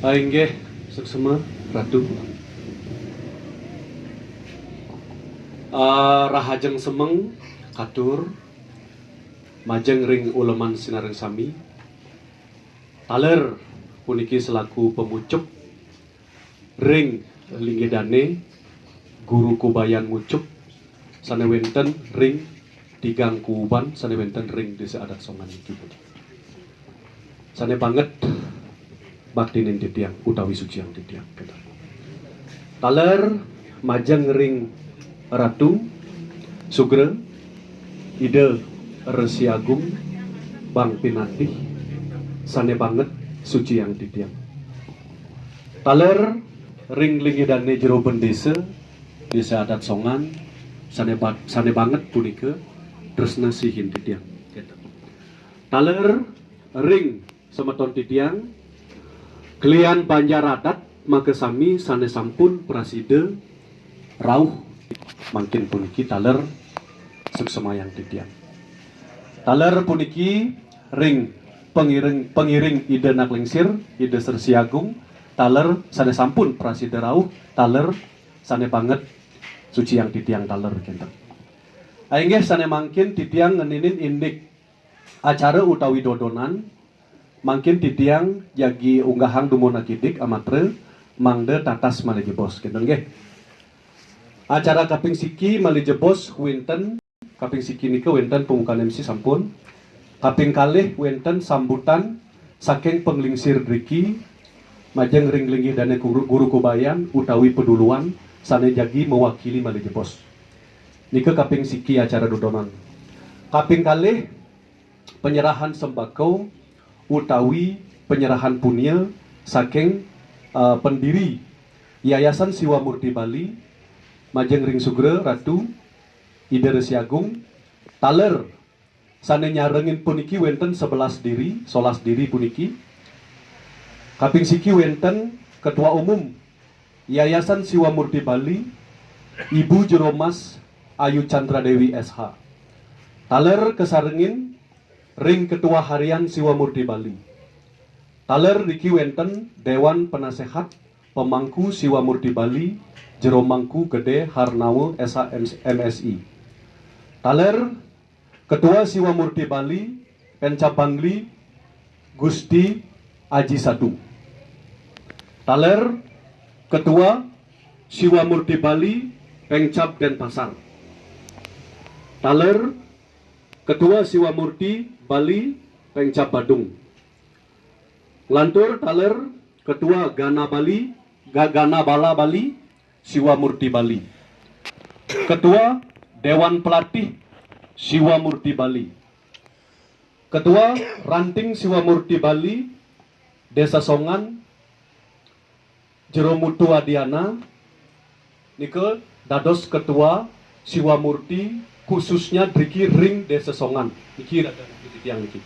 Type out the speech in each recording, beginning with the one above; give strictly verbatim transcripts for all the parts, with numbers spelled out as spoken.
Ah, inggih, suksma, Ratu. Ah, rahajeng semeng, katur, majeng ring uleman sinareng sami. Taler puniki selaku pamucuk ring linggih dane Guru Kubayan Mucuk sane wenten ring tigang kuuban sane wenten ring Desa Adat Songan niki. Sane banget baktinin titiang utawi suciang titiang. Taler majeng ring Ratu Sugra, Ida Resi Agung, Bang Pinatih, sane banget suciang titiang. Taler ring linggih dane jero bendesa, Desa Adat Songan, sane ba-, sane banget punika tresna sihin titiang. Taler ring semeton titiang, klian banjar adat makasami sane sampun prasida rauh mangkin puniki taler suksemayang titiang. Taler puniki ring pangiring, pangiring Ida Anak Lingsir, Ida Resi Agung, taler sane sampun prasida rauh, taler sane banget suciang titiang taler kenten. Inggih sane mangkin titiang ngeninin indik acara utawi dodonan, mangkin titiang jagi unggahang dumun akidik amatra mangda tatas malih jebos kenten nggih. Acara kaping siki malih jebos wenten, kaping siki nika wenten pembukaan M C sampun. Kaping kalih wenten sambutan saking panglingsir driki majeng ring linggih dane guru, guru Kubayan utawi peduluan sane jagi mewakili malih jebos. Nika kaping siki acara dodonan. Kaping kalih penyerahan sembako utawi penyerahan punia saking, eh, pendiri Yayasan Siwa Murti Bali majeng ring Sugra Ratu Ida Resi Agung. Taler sane nyarengin puniki wenten sebelas diri, solas diri puniki. Kaping siki wenten Ketua Umum Yayasan Siwa Murti Bali, Ibu Jero Mas Ayu Chandra Dewi S H. Taler kasarengin ring Ketua Harian Siwa Murti Bali. Taler niki wenten Dewan Penasehat Pemangku Siwa Murti Bali, Jero Mangku Gede Harnawa S H M S I. Taler Ketua Siwa Murti Bali, Pencap Bangli, Gusti Aji Sadu. Taler Ketua Siwa Murti Bali, Pencap Denpasar. Taler Ketua Siwa Murti Bali, Pencap Badung. Nglantur taler Ketua Gana Bali, Ga-, Gana Bala Bali, Siwa Murti Bali. Ketua Dewan Pelatih Siwa Murti Bali. Ketua Ranting Siwa Murti Bali, Desa Songan, Jero Mutu Adiana, nika dados Ketua Siwa Murti khususnya driki ring Desa Songan. Niki dados titiang niki.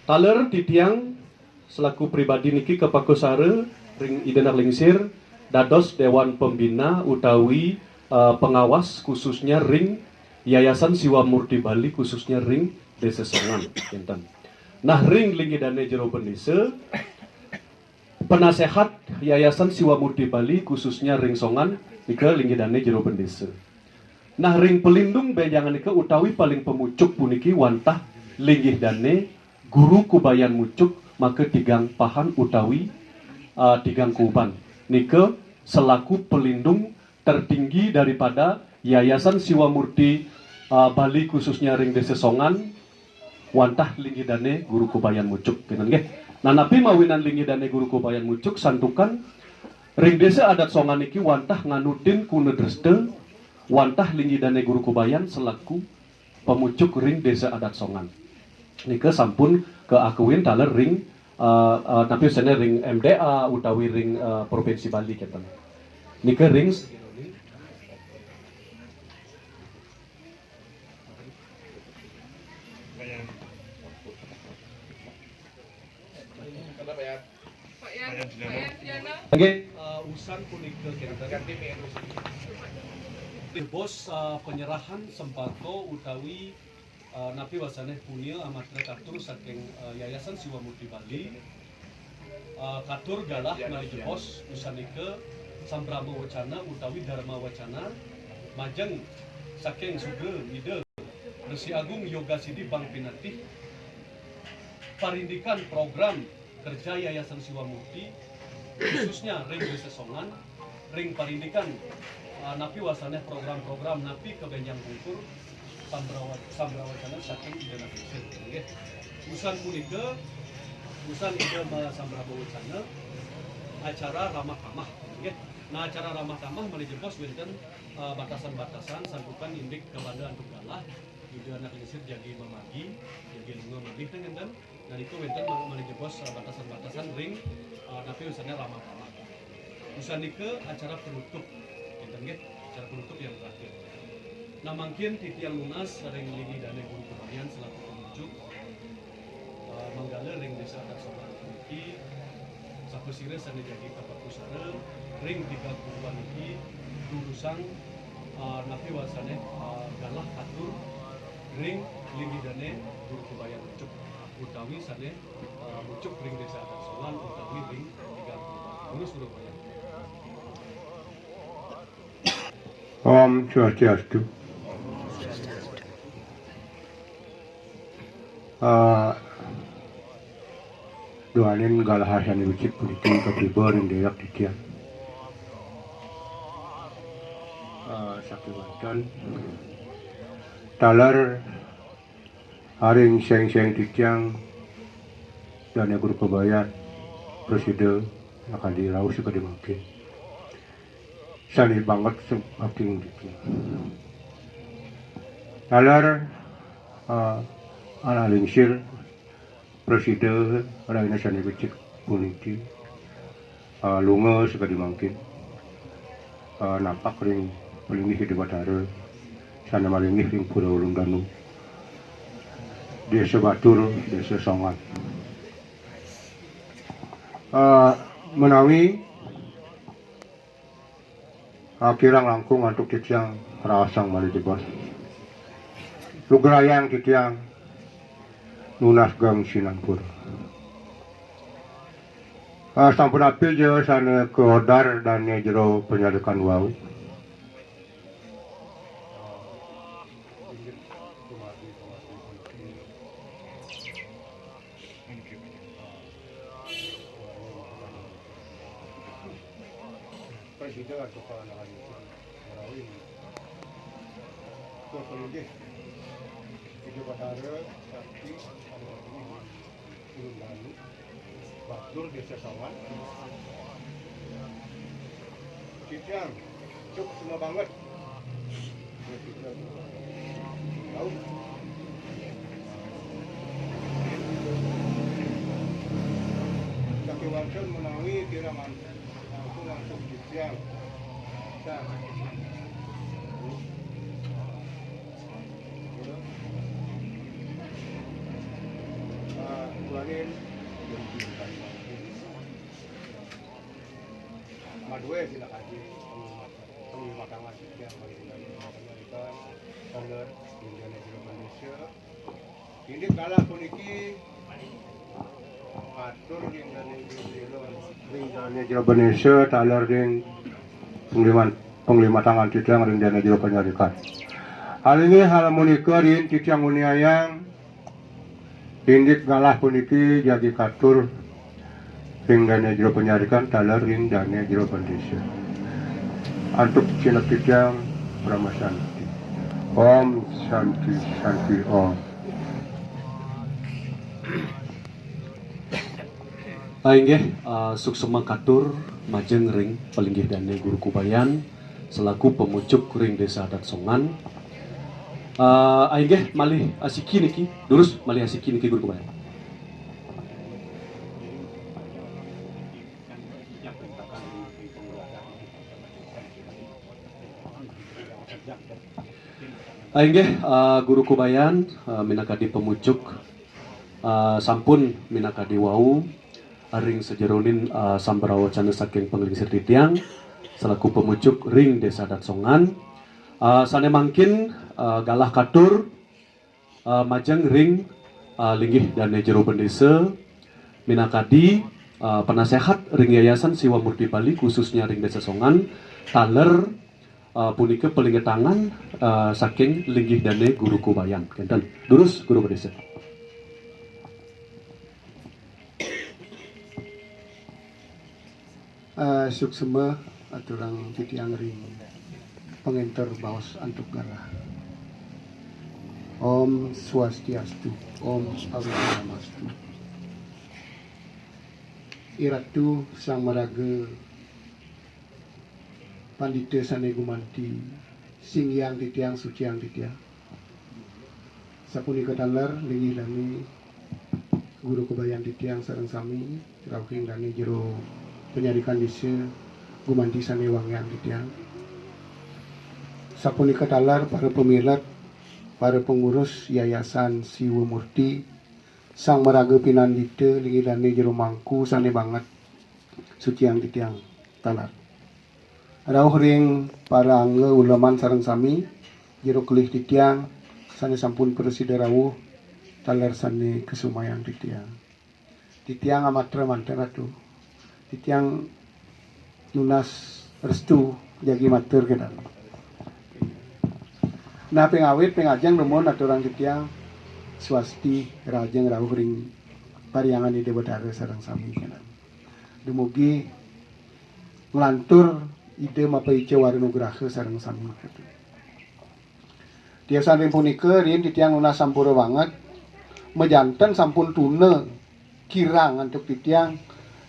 Taler titiang selaku pribadi niki kapakusara ring Ida Anak Lingsir dados Dewan Pembina utawi, eh, pengawas khususnya ring Yayasan Siwa Murti Bali khususnya ring Desa Songan, kinten. Nah, ring linggih dane jero bendesa, penasehat Yayasan Siwa Murti Bali khususnya ring Songan nika linggih dane jero bendesa. Nah, ring pelindung benjangan nika utawi paling pamucuk puniki wantah linggih dane Guru Kubayan Mucuk maka tigang pahan utawi, ah, tigang kuuban. Nika selaku pelindung tertinggi daripada Yayasan Siwa Murti, ah, Bali khususnya ring Desa Songan wantah linggih dane Guru Kubayan Mucuk kenten nggih. Nah, napi mawinan linggih dane Guru Kubayan Mucuk santukan ring Desa Adat Songan niki wantah nganutin kuna dresta wantah linggih dane Guru Kubayan selaku pamucuk ring Desa Adat Songan. Nika sampun kaakuin taler ring, eh, eh, napi sene ring M D A utawi ring, eh, Provinsi Bali kenten. Nika ring Nggih, eh, usan punika kenten. Bos, eh, penyerahan sembako utawi, Eh, napi wastané punia amatra katur saking, eh, Yayasan Siwa Murti Bali. Eh, katur galah malih jebos, usan nika sambrama wacana utawi dharma wacana majeng saking sugra Ida Resi Agung Yoga Sidi Bang Pinatih, parindikan program kerja Yayasan Siwa Murti, khususnya ring Desa Songan, ring parindikan, eh, napi wastané program-program napi ka bénjang pungkur, sambrawa-, sambrawacana saking Ida Nabi Sir, nggih. Usan punika, usan Ida masambrama wacana, acara ramah tamah, nggih. Nah, acara ramah tamah malih jebos wénten, eh, batasan-batasan, santukan indik kabanda antuk galah, Ida Anak Lingsir jagi mamagi, jagi lunga malih ten ngenten. Nah, niku wénten mal-, malih jebos, eh, batasan-batasan ring, eh, napi usané ramah tamah. Usan nika acara penutup, ngenten nggih, acara penutup yang terakhir. Nah, mangkin titiang nunas ring linggih dané Guru Kubayan selaku pemucuk, eh, manggala ring Désa Adat Songan puniki, sapasira sané jagi kapapusara ring tiga kubuan niki, durusang, eh, napi wastané, eh, galah katur ring linggih dané Guru Kubayan mucuk, utawi sané, eh, mucuk ring Désa Adat Songan utawi ring tiga kubuan. Durus, Guru Kubayan. Om Swastiastu. Ah, duaning galah sané becik puniki kapiba ring déwék titiang. Ah, sakéwanten taler ring sing-sing titiang Dané Guru Kubayan, prasida nakadi rauh sakadi mangkin. Sané banget saking titiang. Taler, eh, Anak Lingsir, prasida rahina sané becik puniki, eh, lunga sakadi mangkin, eh, napak ring palinggih Ida Batara, sané malinggih ring Pura Ulun Danu, Désa Batur, Désa Songan. Eh, menawi, ah, kirang langkung antuk titiang raosang malih jebos. Lugrayang titiang nunas geng sinampura. Ah, sampun apija sané kaodar dané jero panyarikan wau? Prasida antuk kalangan ipun, menawi tur palinggih Ida Batara Sakti, Ulun Danu, Batur, Désa Songan. Titiang suksma banget. Tahu? Sakéwanten menawi kirang langkung antuk titiang. Nah. Ah, duaning madué pinaka pangwimatangan titiang, pangwimatangan taler ring dané jero bendésa. Indik galah puniki katur ring dané jero, ring dané jero bendésa, taler ring pangliman-, panglimatangan titiang ring dané jero panyarikan. Hal inggih hal punika rin titiang nguniayang, indik galah puniki jagi katur ring dané jero panyarikan, taler ring dané jero bendésa. Antuk cinep titiang, Parama Santi. Om Santi, Santi Om. Ah, inggih, ah, suksma katur majeng ring palinggih dané Guru Kubayan selaku pemucuk ring Désa Adat Songan. Ah, inggih, malih asiki niki, durus malih asiki niki, Guru Kubayan. Ah, inggih, ah, Guru Kubayan, ah, minakadi pemucuk, ah, sampun minakadi wau ring sajeroning, ah, sambrawacana saking panglingsir titiang selaku pemucuk ring Désa Adat Songan. Ah, sané mangkin, ah, galah katur Eh, majeng ring, eh, linggih dane jero bendesa, minakadi, eh, penasehat ring Yayasan Siwa Murti Bali, khususnya ring Desa Songan, taler, eh, punika palingetangan, eh, saking linggih dane Guru Kubayan. Kenten. Durus, Guru Bendesa. Eh, suksma aturang titiang ring pangenter baos antuk galah. Om Swastiastu, Om Awighnamastu. Iratu Sang Maraga Pandita sane gumanti, singgiang titiang, suciang titiang. Sapunika taler linggih dane Guru Kubayan titiang sareng sami, rauhing dane jero panyarikan desa gumanti sane wangiang titiang. Sapunika taler para pamilet, para pengurus Yayasan Siwa Murti, Sang Maraga Pinandita linggih dane jero mangku sane banget, suciang titiang taler. Rauh ring para angga uleman sareng sami, jero kelih titiang sane sampun prasida rauh, taler sane kasumayang titiang. Titiang amatra manten, Ratu. Titiang nunas restu jagi matur kedan. Nah, ping awit, ping ajeng dumun aturang titiang swasti rahajeng rauh ring parhyangan Ida Betara sareng sami kedan. Dumugi nglantur Ida mapaica wara nugraha sareng sami. Tiosan ring punika, riin titiang nunas sampura banget, majanten sampun tuna kirang antuk titiang,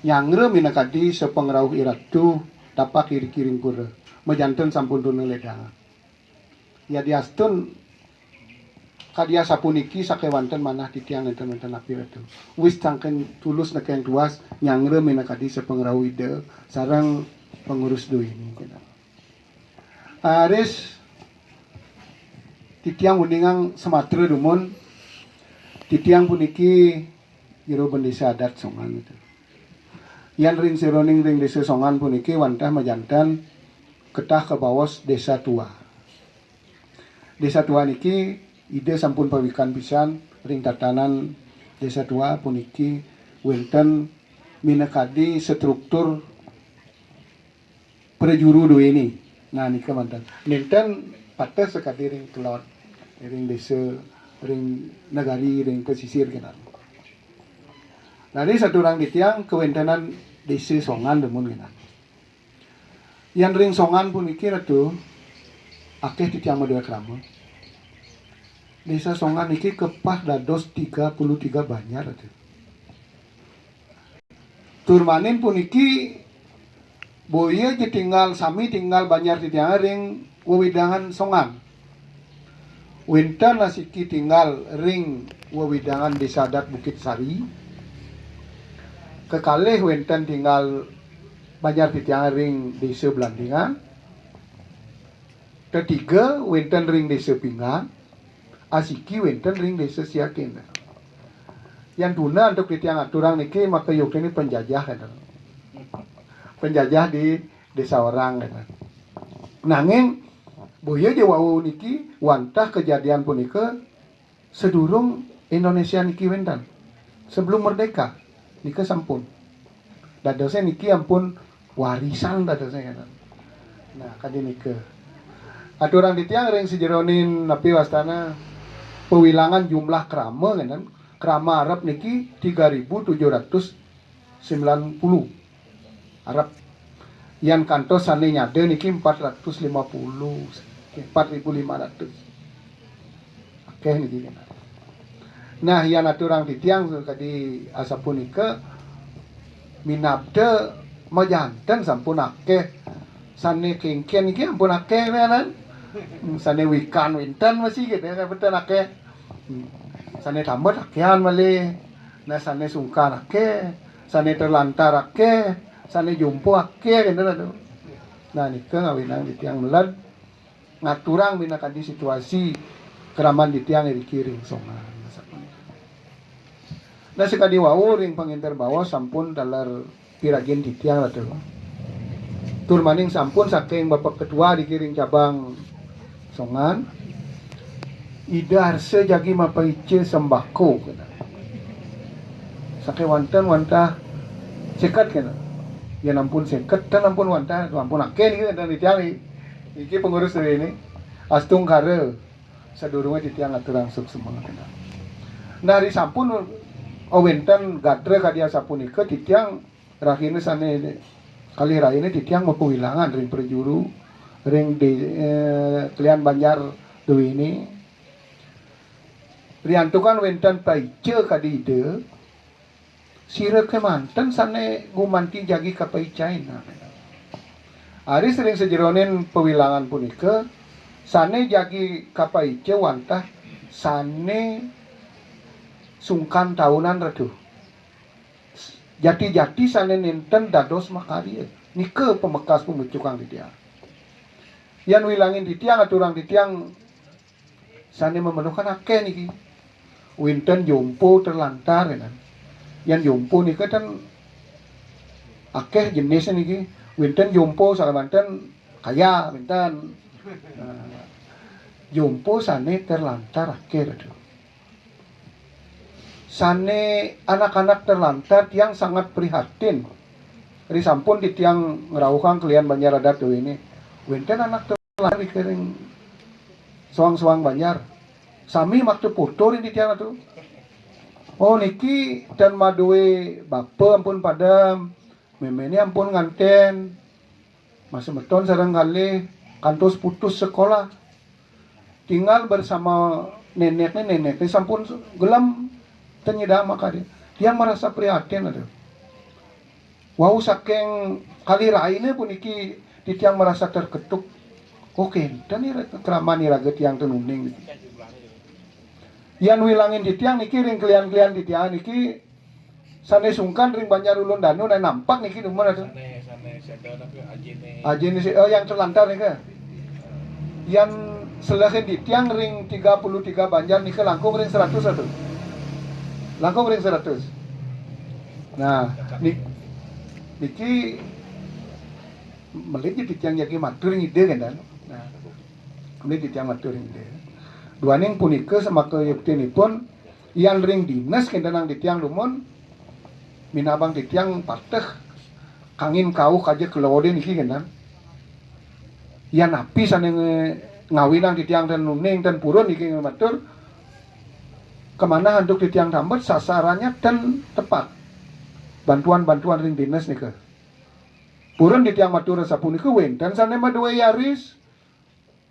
nyanggra minakadi sapangrauh iratu tapak iriki ring pura. Majanten sampun tuna ledangan. Yadiastun kadi asapuniki sakewanten manah titiang nenten-nenten napi Ratu. Wis sangkan tulus nekeng tuas nyanggra minakadi sapangrauh Ida sareng pengurus duene. Raris titiang uningang samatra dumun, titiang puniki jero bendesa adat Songan. Yan ring sajeroning ring Desa Songan puniki wantah majanten ketah kabaos Desa Tua. Desa Tua niki Ida sampun pawikan pisan ring tatanan Desa Tua puniki wenten minakadi struktur prajuru duene. Nah, nika manten. Nenten pateh sakadi ring kelod, ring desa, ring nagari, ring pesisir kenan. Nah, ring saturang titiang kawentenan Desa Songan dumun kenan. Yan ring Songan puniki, Ratu, akeh titiang madue krama. Desa Songan niki kepah dados tiga puluh tiga banjar, Ratu. Tur malih puniki, boya ja tinggal, sami tinggal banjar titiang ring wewidangan Songan. Wenten asiki tinggal ring wewidangan Desa Adat Bukit Sari. Kekalih wenten tinggal banjar titiang ring Desa Blandingan. Ketiga wenten ring Desa Pinggan. Asiki wenten ring Desa Siakin. Yan tuna antuk titiang aturang niki maka yukti ni penjajah, kata. Penjajah di desa orang, kata. Nanging boya ja wau niki wantah kejadian punika sadurung Indonesia niki wenten. Sebelum merdeka nika sampun. Dadosnya niki ampun warisan dadosnya, kata. Nah, kadi nika. Aturang titiang ring sajeroning napi wastana pawilangan jumlah krama, kata. Krama arep niki tiga ribu tujuh ratus sembilan puluh. Arep. Yan kantos sane nyada niki empat ratus lima puluh, empat ribu lima ratus. Akeh niki kena. Nah, yan aturang titiang kadi asapunika, minabda majanten sampun akeh. Sane kengken niki ampun akeh, kan? Sane wikan wenten masih gitu ya, beten akeh. Sane tambet akehan malih. Nah, sane sungkan akeh, sane terlantar akeh, sane jumpo akeh, gitu lah tu. Nah, nika ngawinang titiang meled ngaturang minakadi situasi kraman titiang iriki ring Songan. Nah, sakadi wau ring panginter baos sampun taler piragin titiang, Ratu. Tur malih sampun saking Bapak Ketua iriki ring cabang Songan. Ida arsa jagi mapaica sembako kena. Sakéwanten wantah séket kena. Yén ampun séket, ten ampun wantah, ampun akéh niki, ten titiang niki pengurus dari ini. Astungkara sadurungé titiang aturang suksma kena. Nah, ri sampun wénten gatra kadi asapunika, titiang rahina sané kalih rahina titiang mapawilangan ring prajuru, ring di, eh, kelian banjar duwini. Riantukan wénten paica kadi Ida, sira kémanten sané gumanti jagi kapaicain. Raris ring sajeroning pawilangan punika, sané jagi kapaica wantah sané sungkan taunan, Ratu. Jati-jati sané nénten dados makarya. Nika pamekas pamucukang titiang. Yan wilangin titiang, aturang titiang sané mamerlukan akéh niki. Wénten jompo terlantar, ya kan? Yan jompo nika ten akéh jenis niki. Wénten jompo samanten kaya, wénten. Nah, jompo sané terlantar akéh, Ratu. Sané anak-anak terlantar, tiang sangat prihatin. Ri sampun titiang ngrauhang kelian banjar adat duwini. Wénten anak terlantar niki ring soang-soang banjar. Sami makta foto ring titiang, Ratu. Oh, niki ten madué bapa, ampun padem. Méméné ampun nganten. Masemeton sareng kalih kantos putus sekolah. Tinggal bersama nenekné, nenekné sampun gelem ten nyidang makadi. Tiang merasa prihatin, Ratu. Wau saking kalih rahina puniki titiang merasa terketuk. Oh, kénten ira-, kraman iraga tiang ten uning niki. Yan wilangin titiang niki ring kelian-kelian titiang niki sané sungkan ring Banjar Ulun Danu, nah, nampak niki dumun, Ratu. Sané, sané séda tapi ajiné. Ajiné si, oh, yang terlantar nika. Yan selehin titiang ring tiga puluh tiga banjar nika langkung ring seratus, Ratu. Langkung ring seratus. Nah, ni-, niki meli titiang jagi matur ring Ida, kénten. Nah, meli titiang matur ring Ida. Duaning punika samakayuktinipun, yan ring dinas kéntenang titiang dumun, minabang titiang pateh, kangin kauh kaja kelodé niki, kénten. Yan napi sané nge-, ngawinang titiang ten uning, ten purun niki matur, kamanah antuk titiang tambet, sasarannya ten tepat. Bantuan-bantuan ring dinas nika. Purun titiang matur sapunika, wénten sané madué Yaris,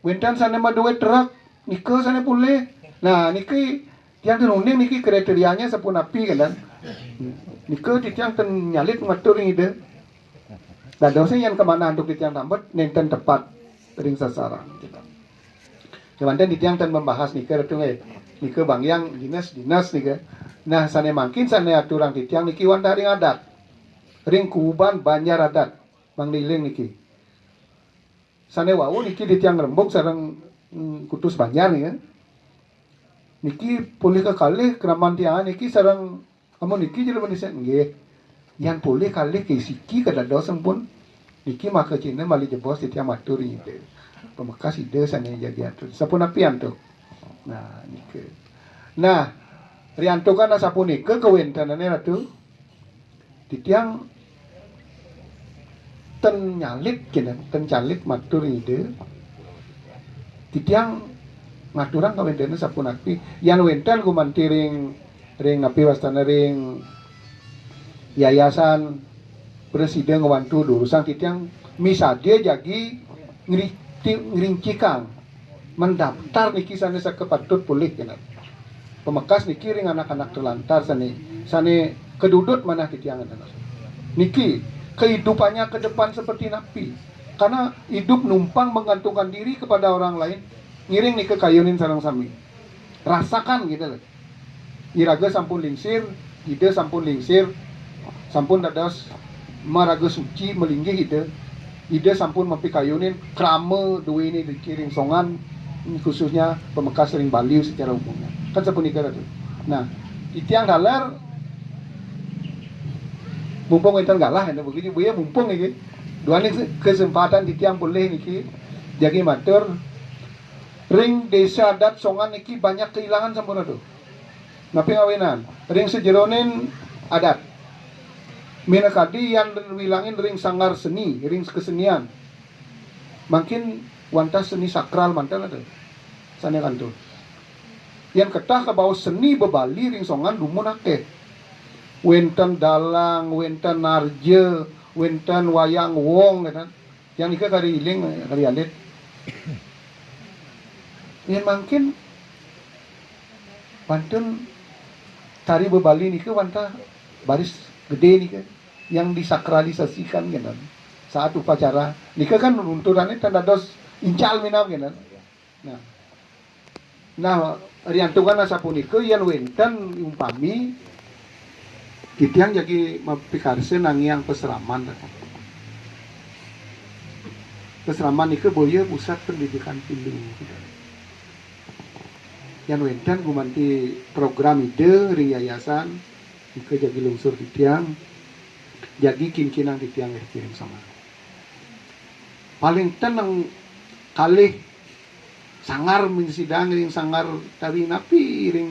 wénten sané madué truk, nika sané polih. Nah, niki tiang ten uning niki kriterianya sapunapi, kan? Nika titiang ten nyalit matur ring Ida. Dadosé yan kamanah antuk titiang tambet, nénten tepat ring sasaran. Kémanten titiang ten membahas nika, Ratu, eh. Nika banggiang dinas, dinas nika. Nah, sané mangkin sané aturang titiang niki wantah ring adat. Ring kuuban banjar adat, Bang Liling niki. Sané wau niki titiang ngrembug sareng, mm, kutus banjar nika. Niki polih kekalih kraman tiangan niki sareng, amun niki Jero Manis, nggih. Yan polih kalih ké siki kadados sampun. Niki maka cihna malih jebos titiang matur ring Ida. Pamekas Ida sané jagi atur. Sapunapi antuk? Nah, nika. Nah, riantukan sapunika kawéntenané, Ratu. Titiang ten nyalit, kénten, ten nyalit matur ring Ida. Titiang ngaturang kawéntenan sapunapi. Yan wénten gumanti ring, ring napi wastana, ring yayasan, prasida ngwantu durusang titiang misadia jagi ngriti-, ngrincikang, mendaftar niki sané sakapatut polih, kénten. Pamekas niki ring anak-anak terlantar sané, sané kadudut manah titiang, kénten. Niki kehidupannya ke depan seperti napi? Karena hidup numpang menggantungkan diri kepada orang lain. Ngiring nika kayunin sareng sami. Rasakan gitu loh. Iraga sampun lingsir, Ida sampun lingsir, sampun dados maraga suci malinggih Ida. Ida sampun mapikayunin krama duwini di ring soang, khususnya pamekas ring Bali secara umumnya. Kan sapunika, Ratu. Nah, titiang taler mumpung wénten galah, ya, begitu, Bu, ya, mumpung iki. Duaning kesempatan titiang polih niki, jagi matur, Ring désa adat Songan niki banyak kailangan sampun, Ratu. Napi ngawinan? Ring sajeroning adat. Minakadi yan wilangin ring sanggar seni, ring kesenian. Mangkin wantah seni sakral manten, Ratu. Sané kantun. Yan ketah kabaos seni bebali ring Songan dumun akéh. Wénten dalang, wénten narja, wénten wayang wong, kénten. Yang nika kari iling, kari alit. Yan mangkin pantun tari bebali nika wantah baris gedé nika yang disakralisasikan kénten. Saat upacara nika kan untutannya tan dados incal minab kénten. Nah, nah, riantukan asapunika, yan wénten umpami titiang jagi mapikarsa nangiang pasraman. Pasraman nika boya pusat pendidikan pilu. Yan wénten gumanti program Ida ring yayasan, nika jagi lungsur titiang, jagi kinkinang titiang, eh, kiring sama. Paling tenang kalih sanggar, min sidang ring sanggar tawi napi ring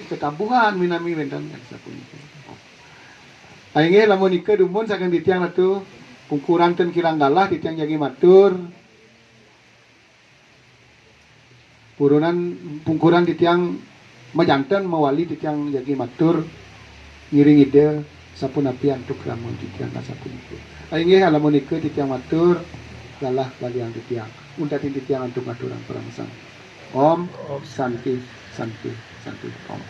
ketabuhan minami wénten kan sapunika. Inggih, lamun nika dumun saking titiang, Ratu, pungkuran ten kirang galah titiang jagi matur. Purunan pungkuran titiang majanten mawali titiang jagi matur ngiring Ida sapunapi antuk ramun titiang kasapunika. Ah, inggih, alamun nika titiang matur, galah baliang titiang. Untatin titiang antuk ngaturang paramasanti. Om Santi, Santi, Santi, Om.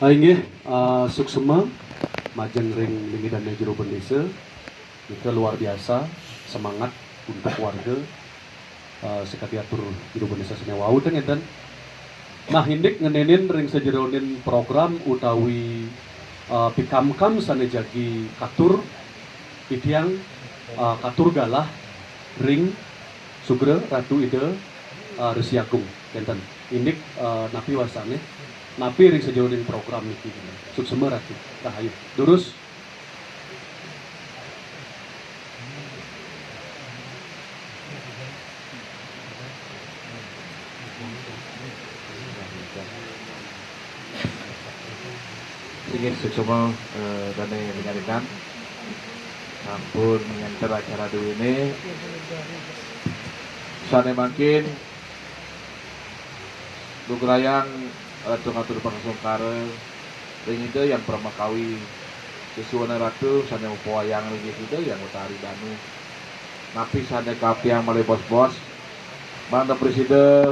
Ah, inggih, ah, suksma majeng ring linggih dané jero bendésa. Nika luar biasa, semangat untuk warga, ah, sakadi atur jero bendésa sané wau ten ngénten. Nah, indik ngenénin ring sajeroning program utawi, ah, pikamkam sané jagi katur, titiang, ah, katur galah ring sugra Ratu Ida, ah, Resi Agung, kénten. Indik, ah, napi wastané, napi ring sajeroning program niki, kénten. Suksma Ratu, rahayu. Durus. Inggih, suksma, eh, dané panyarikan. Sampun ngenter acara duéné. Sané mangkin lugrayang Ratu ngatur pangasungkara ring Ida Hyang Paramakawi, sesuunan Ratu sané mapawayang ring Ida Hyang Betari Danu. Napi sané kapiang malih bos-bos, mangda prasida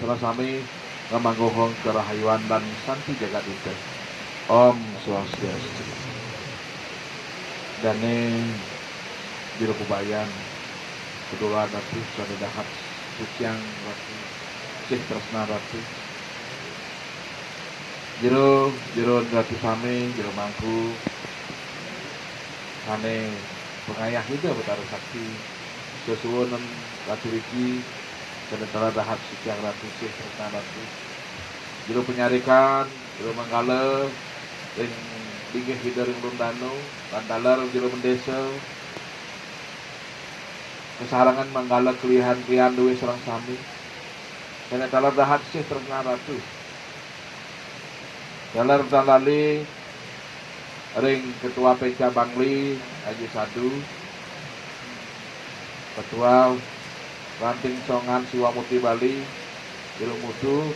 sareng sami ngamangguhang karahayuan lan santi jagat kita. Om Swastiastu. Dané jero pabayan, keduluan Ratu, sané dahat suciang Ratu, sih tresnan Ratu. Jero, jero Ratu sami, jero mangku, sané pangayah Ida Betara Sakti, sesuunan Ratu Riki, sané taler dahat suciang Ratu, sih tresnan Ratu. Jero panyarikan, jero manggala, ring linggih Ida ring Lun Danu, lan taler jero bendésa, kasarengan manggala kelihan-kelihan duwé sareng sami. Sané taler dahat sih tresnan Ratu. Taler tan lali ring Ketua Pénca Bangli, Aji Sadu, Ketua Ranting Songan Siwa Murti Bali, Jero Mutu,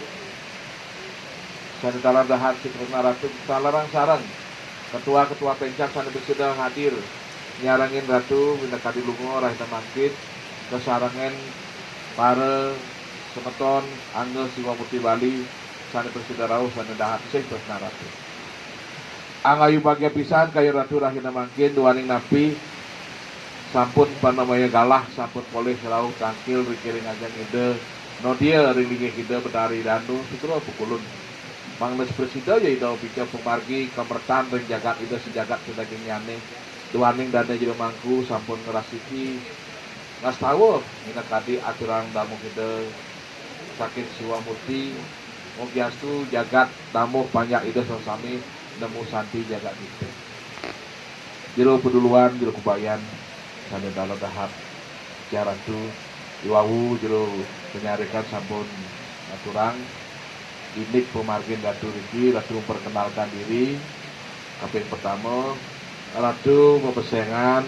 sané taler dahat sih tresnan Ratu, talerang sareng ketua-ketua pénca sané prasida hadir nyarengin Ratu, minakadi lunga rahina mangkin, kasarengin para semeton angga Siwa Murti Bali sané prasida rauh sané dahat sih tresnan Ratu. Angayu bagia pisan kayun Ratu rahina mangkin, duaning napi sampun panemaya galah, sampun polih rauh tangkil ring kiring ajeng Ida Nodia ring linggih Ida Betari Danu, sugra pukulun. Mangda prasida ya Ida pica pamargi kamertan ring jagat Ida sajagat sadagingnyane. Duaning dane jero mangku sampun ngrasiki ngastawa minakadi aturang damuh Ida saking Siwa Murti. Mugiastu jagat damuh panjak Ida sareng sami nemu santi jagat kita. Jero paduluan, jero kubayan, sane dahat-dahat, Ratu, Iwau jero panyarikan sampun aturang indik pamargin Ratu niki. Ratu memperkenalkan diri. Kaping pertama, Ratu mapesengan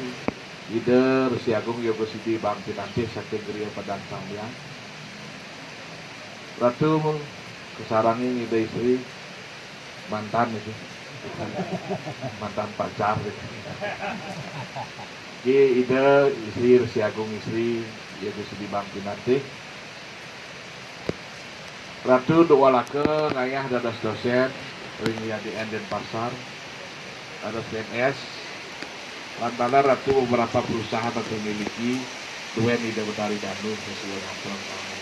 Ida Resi Agung Yoga Sidi Bang Pinatih saking Griya Padang Sambiang. Ratu kasarengin Ida istri, mantan itu. Mantan pacar itu. Ki Ida istri Resi Agung istri, Yoga Sidi Bang Pinatih. Ratu Duk Walaka ngayah dados dosen ring I A D N Denpasar, dados P N S. Lan taler Ratu beberapa perusahaan Ratu miliki, duen Ida Betari Danu sesuai dengan program.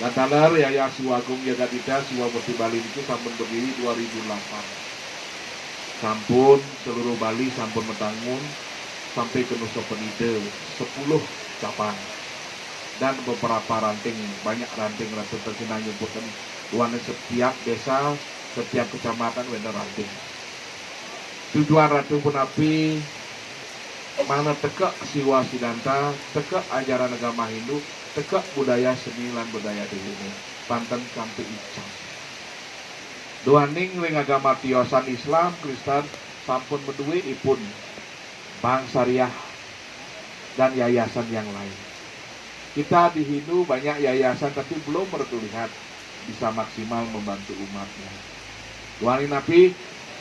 Lan taler Yayasan Siwa Agung Jagadhita Siwa Murti Bali niki sampun berdiri dua ribu delapan. Sampun seluruh Bali sampun madangun sampai ke Nusa Penida, sepuluh cabang dan beberapa ranting, banyak ranting Ratu terkenal nyebutan, duaning setiap desa, setiap kecamatan wénten ranting. Tujuan Ratu punapi? Mangda tekek Siwa Sidanta, tekek ajaran agama Hindu, tekek budaya seni lan budaya Tiwiné, panten sampai icang. Duaning ring agama tiosan Islam, Kristen, sampun madué ipun bank syariah dan yayasan yang lain. Kita di Hindu banyak yayasan tapi belum terlihat bisa maksimal membantu umatnya. Duaning napi?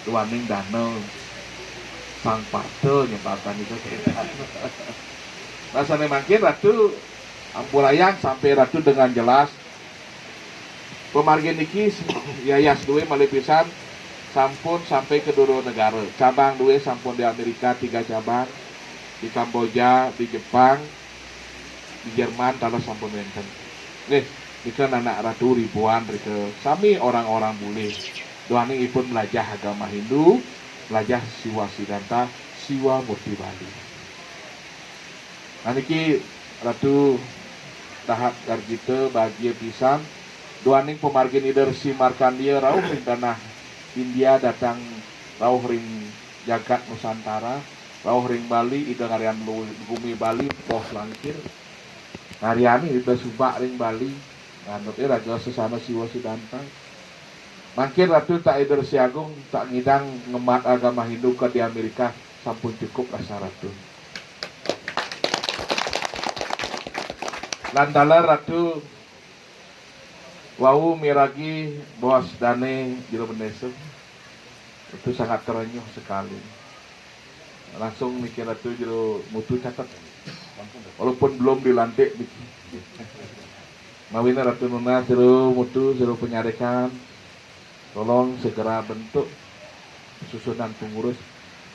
Duaning dana. Sang Parta nyebarkan itu. Rasane mangkin Ratu ampurayang sampai Ratu dengan jelas. Pamargin niki yayas duwe malih pisan sampun sampai ke dua negara. Cabang duwe sampun di Amerika tiga cabang, di Kamboja, di Jepang, di Jerman taler sampun wenten. Nggih, nika anak Ratu ribuan rika sami orang-orang bulih. Duaning ipun melajah agama Hindu, melajah Siwa Sidanta, Siwa Murti Bali. Nah niki Ratu Dahat Garjita bahagia pisan. Duaning pamargin Ida Resi Markandia rauh ring tanah India datang rauh ring jagat Nusantara, rauh ring Bali, Ida ngarian lu-, gumi Bali, poh langkir. Ngariani Ida subak ring Bali, nganut raga sesana Siwa Sidanta. Mangkin Ratu tak Ida Resi Agung tak ngidang ngemat agama Hindu ke di Amerika, sampun cukup rasa Ratu. Lan taler Ratu wau miragi bos dane jero bendesa. Itu sangat terenyuh sekali. Langsung niki Ratu jero mutu catet. Walaupun belum dilantik niki. Mawina Ratu nunas jero mutu, jero penyarikan. Tolong segera bentuk susunan pengurus.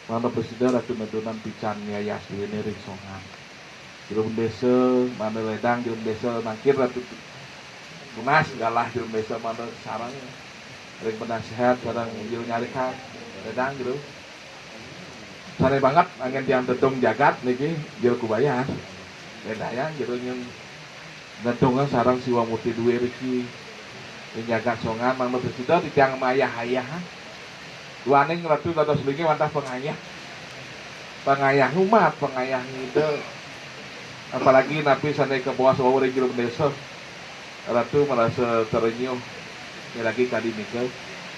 Mangda prasida Ratu nedunan pican yayas duwene ring Songan. Jero bendesa, mangda ledang jero bendesa, mangkin Ratu tunas galah jero bendesa, mangda sareng ring penasihat, sareng jero nyarikan, ledang jero. Sane banget anggen tiang tedung jagat niki, jero kubayan. Ledayang jero nyun Ngentungan sareng Siwa Murti duwe riki. Ring jagat Songan mangda prasida titiang mayah-ayah. Duaning Ratu dados linggih wantah pangayah. Pangayah umat, pangayah ngida. Apalagi napi sane kabaos wau ring jero bendesa. Ratu merasa terenyuh. Ini lagi kali nika.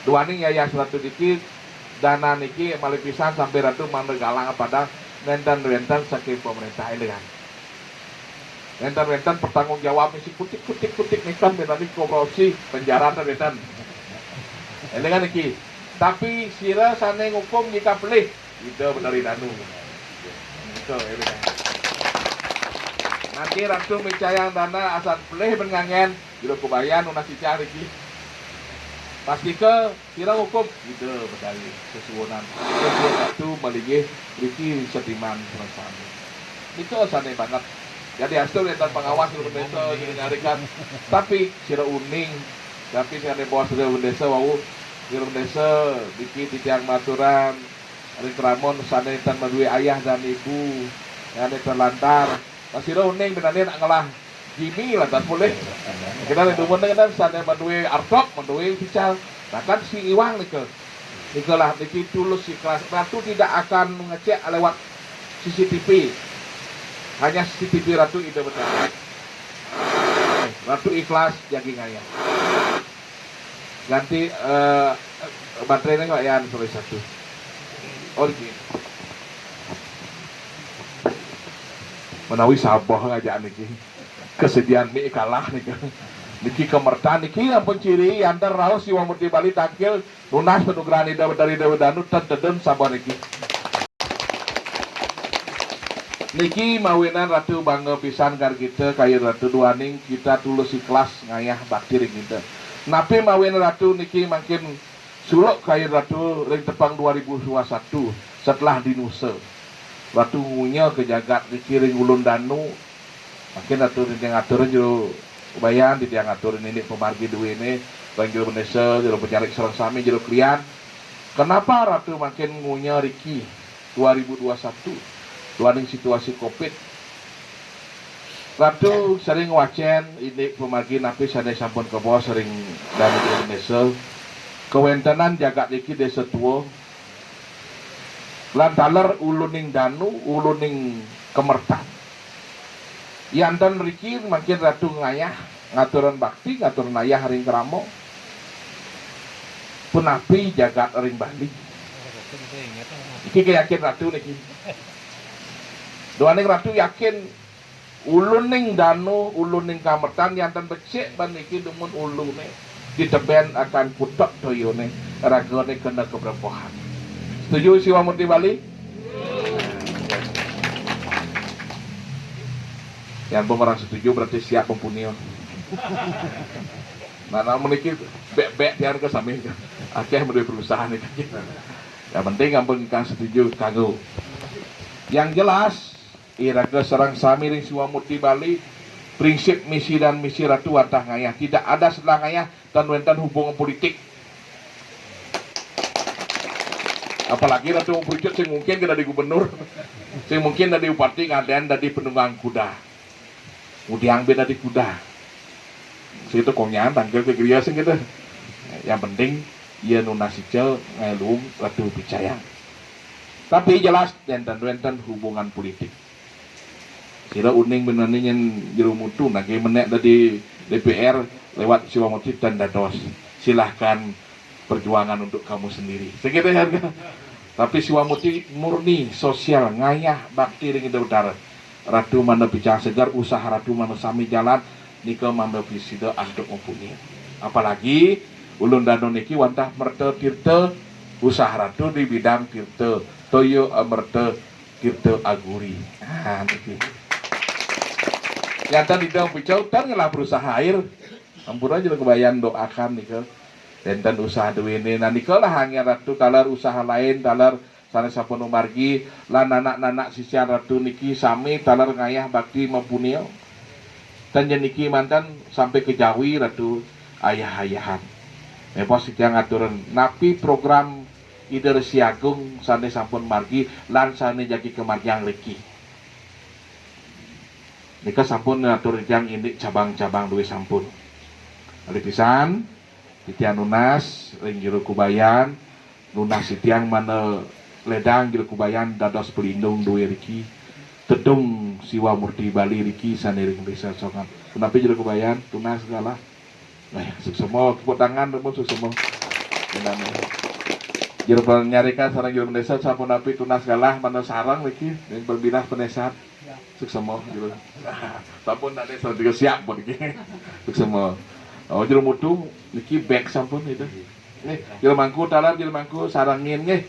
Duaning yayas Ratu niki, dana niki malih pisan sampai Ratu mangda galang padang nenten wenten saking pemerintah elingan. Nenten wenten pertanggung jawab si kutik kutik kutik nenten benani korupsi penjara nenten wenten. Elingan niki. Tapi sira sane ngukum jika pelih, Ida Betari Danu. Nika elingan. Nanti Ratu micayang dana asan pelih ben ngangen, jero kubayan nunas cicah riki. Pastika Sira ngukum Ida Betari sesuwunan. Sesuwun Ratu malinggih riki setiman prasami. Nika sane banget. Jadi astu wenten pengawas jero bendesa jero nyarikan. Tapi sira uning. Tapi sane baos jero bendesa wau. Jero bendesa niki titiang maturan ring kramun sane ten madue ayah dan ibu. Sane terlantar. Nah, sira uning benane nak ngelah Jimmy lantas polih. Kita nek dumun dengan sane madue artok, madue pical. Nah, kan si Iwang nika. Nika lah niki tulus ikhlas. Ratu tidak akan ngecek lewat C C T V. Hanya C C T V Ratu Ida Betara. Ratu ikhlas jagi ngayah. Ganti eh, baterai ni Pak Yan salah satu. Oh, niki. Menawi sabeh ngajak niki. Kesedihan ni kalah niki. Niki kemertan niki ampun ciri yanten raos Siwa Murti Bali tangkil nunas panugrahan Ida Betara Ida Danu ten tedun sabeh niki. Niki mawinan Ratu bangga pisan kar kita kayun Ratu duaning kita tulus ikhlas ngayah bakti ring kita. Napi mawinan Ratu niki mangkin suluk kayun Ratu ring tepang dua ribu dua satu setelah dinusa. Ratu ngunya ke jagat niki ring Ulun Danu. Mangkin Ratu ring ngatur jero bayan di tiang ngatur nini pamargi duene ring jero Bendesa, jero Penjarik sareng sami jero klian. Kenapa Ratu mangkin ngunya riki dua ribu dua satu duaning situasi Covid. Ratu sering wacen indik pamargi napi sane sampun kabaos ring Danu Indonesia. Kawentenan jagat iki desa tua. Lan taler uluning danu, uluning kemertan. Yanten riki mangkin Ratu ngayah ngaturan bakti, ngaturan ayah ring krama. Punapi jagat ring Bali. Iki keyakin Ratu niki. Duaning Ratu yakin uluning danu, uluning kamertan yanten becik ban niki dumun ulune diteben akan kutek toyone, ragane kena keberebohan. Setuju Siwa Murti Bali? Yang pun orang setuju berarti siap mempunyai. Nah, namun niki bek-bek tiang ke sami akeh mendui perusahaan niki. Yang penting ampun kang setuju kanggo. Yang jelas, iraga sareng sami ring Siwa Murti Bali, prinsip misi dan misi Ratu wantah ngayah. Tidak ada setelah ngayah tan wenten hubungan politik. Apalagi Ratu Mangku Rucut sing mungkin ke dadi gubernur, sing mungkin dadi bupati, ngaden dadi penunggang kuda. Ngudiang be dadi kuda. Sing itu konyan tangkil ke geria sing gitu. Yang penting ia nunas ica ngaluung Ratu Picayang. Tapi jelas wenten wenten hubungan politik. Sira uning benani nyen jero Mutu nagih menek dadi D P R lewat Siwa Murti tan dados. Silahkan perjuangan untuk kamu sendiri. Segitu ya. Tapi Siwa Murti murni sosial, ngayah bakti ring Ida Betara. Ratu mangda picang seger, usaha Ratu mangda sami jalan, nika mangda pisida antuk mumpuni. Apalagi ulun danu niki wantah merta tirta, usaha Ratu di bidang tirta, toya amerta tirta aguri. Ah, niki. Yanten Ida Picau tan ngelah berusaha air. Ampura jero kebayan doakan nika. Wenten usaha duene. Nah, nika lah angin Ratu taler usaha lain, taler sane sampun umargi, lan anak-anak sisian Ratu niki sami taler ngayah bakti mempunia. Tan jen niki manten sampai ke Jawi Ratu ayah-ayahan. Mepos titiang ngaturan napi program Ida Resi Agung sane sampun margi lan sane jagi kamargiang riki. Nika sampun ngatur titiang indik cabang-cabang duwe sampun. Kali pisan, titiang nunas ring jero Kubayan, nunas titiang mangda ledang jero Kubayan dados pelindung duwe riki. Tedung Siwa Murti Bali riki sane ring Desa Songan. Punapi jero Kubayan, tunas galah. Nah, suksema, tepuk tangan, tepuk suksema. Jero panyarikan sareng jero Bendesa sapunapi tunas galah mangda sareng niki ring pembina penesat. Suksema jero. Sampun tadi sareng juga siap pun niki. Suksema. Oh, jero Mutu niki bek sampun itu. Nih, jero Mangku taler, jero Mangku sarengin nggih.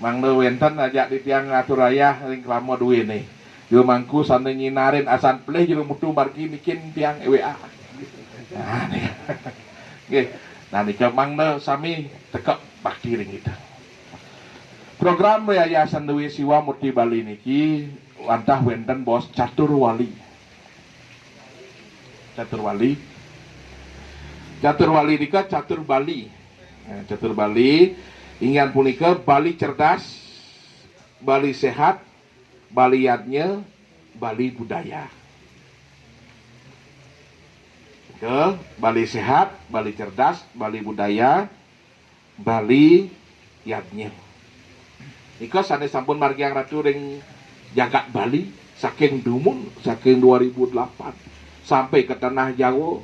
Mangda wenten ajak titiang ngatur ayah ring krama duwe nih. Jero Mangku sane nyinarin asan pelih jero Mutu margi nikin tiang W A. Nah, nih. Nggih. Nah, nika mangda sami tekep bakti ring kita. Program Yayasan Dewi Siwa Murti Bali niki wantah wenten bos catur wali. Catur wali. Catur wali nika catur Bali. Nah, catur Bali inggih punika Bali cerdas, Bali sehat, Bali yadnya, Bali budaya. Ke Bali sehat, Bali cerdas, Bali budaya, Bali yadnya. Nika sane sampun margiang Ratu ring jagat Bali. Saking dumun, saking dua ribu delapan sampai ke tanah Jawa.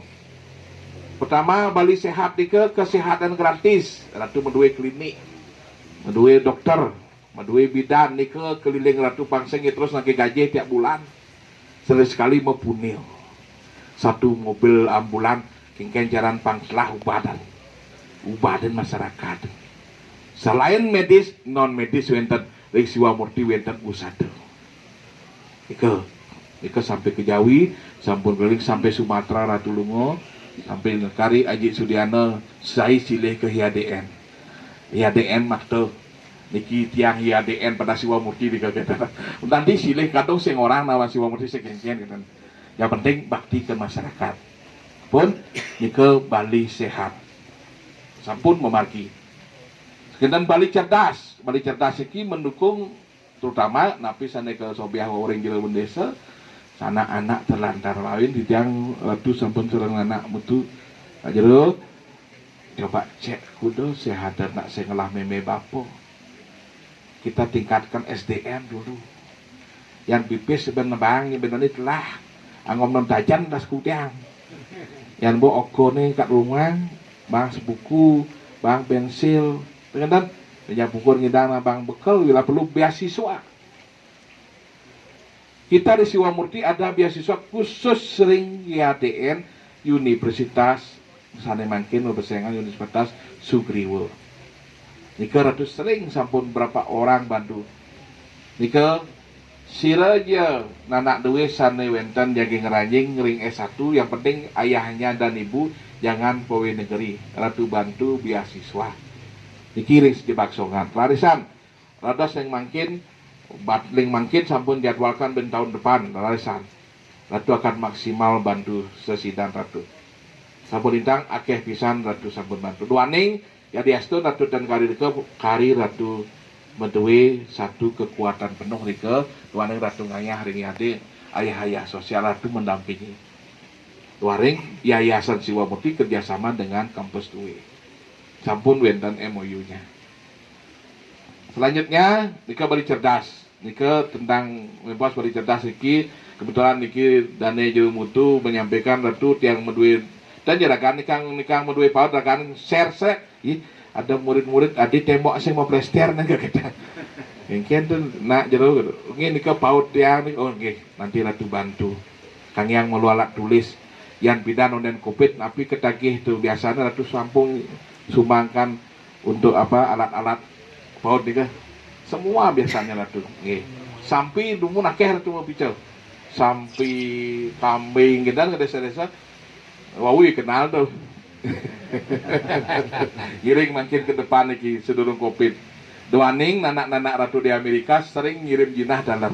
Pertama, Bali Sehat nika kesehatan gratis. Ratu madue klinik, madue dokter, madue bidan nika keliling ratu pang sing terus nagih gaji tiap bulan. Sekali-sekali mapunil. Satu mobil ambulan, kengken jaran pang telah ubadan. Ubadan masyarakat. Selain medis, non medis wenten, ring Siwa Murti wenten usada. Ika, ika sampai ke Jawi, sampun keliling sampai Sumatera, Ratu Lunga, sampai nekari Aji Sudiana, sai silih ke I A D N. I A D N mata. Niki tiang I A D N pada Siwa Murti nika kata. Nanti silih kadung sing orang nawa Siwa Murti sing kengken kata. Yang penting bakti ke masyarakat. Pun nika Bali Sehat. Sampun mamargi. Kenten Bali Cerdas. Bali Cerdas iki mendukung terutama napi sane kasobiah orang jero bendesa, sanak anak terlantar lawin titiang Ratu sampun sareng anak metu. Pak Jero, coba cek kuda sehat anak sing ngelah meme bapa. Kita tingkatkan S D M dulu. Yang pipis ben bang, yang ben telah. Angom non tajan das kutiang. Yang bo okone kat rumah, bang sebuku, bang pensil, dengan yang buku ngidang bang bekal, bila perlu beasiswa. Kita di Siwa Murti ada beasiswa khusus ring I A D N Universitas sane mangkin bebarengan Universitas Sugriwa. Nika Ratu sering sampun berapa orang bantu. Nika sira ja nanak due sane wenten jagi ngranjing ring S satu, yang penting ayahnya dan ibu jangan pegawai negeri. Ratu bantu beasiswa. Niki ring sejebak songan. Larisan, rados ring mangkin, bat ring mangkin sampun jadwalkan ben tahun depan, larisan. Ratu akan maksimal bantu sesidan Ratu. Sampun lintang akeh pisan Ratu sampun bantu. Duaning yadiastun Ratu ten kari nika kari Ratu madue satu kekuatan penuh nika, duaning Ratu ngayah ring yadi ayah-ayah sosial Ratu mendampingi. Duaring Yayasan Siwa Murti kerjasama dengan kampus due. Sampun wenten M O U-nya. Selanjutnya, nika Bali Cerdas. Nika tentang membahas Bali Cerdas niki, kebetulan niki Dane Jero Mutu menyampaikan Ratu tiang madue dan jeragan nikang nikang madue paut ragan share share. Ih, ada murid-murid adi tembok sing mau plester nang kita. Mungkin tu nak jero gitu. Nggih nika paut tiang ni. Oh nggih, nanti Ratu bantu. Kang yang malu alat tulis. Yan pidan onden covid napi ketagih tu biasanya Ratu sampun sumbangkan untuk apa alat-alat paut nika. Semua biasanya Ratu. Nggih. Sampi dumun akeh Ratu mapica. Sampi kambing gitu ke desa-desa. Wawi kenal tu. Ngiring mangkin ke depan niki sedurung covid. Duaning nanak-nanak Ratu di Amerika sering ngirim jinah taler.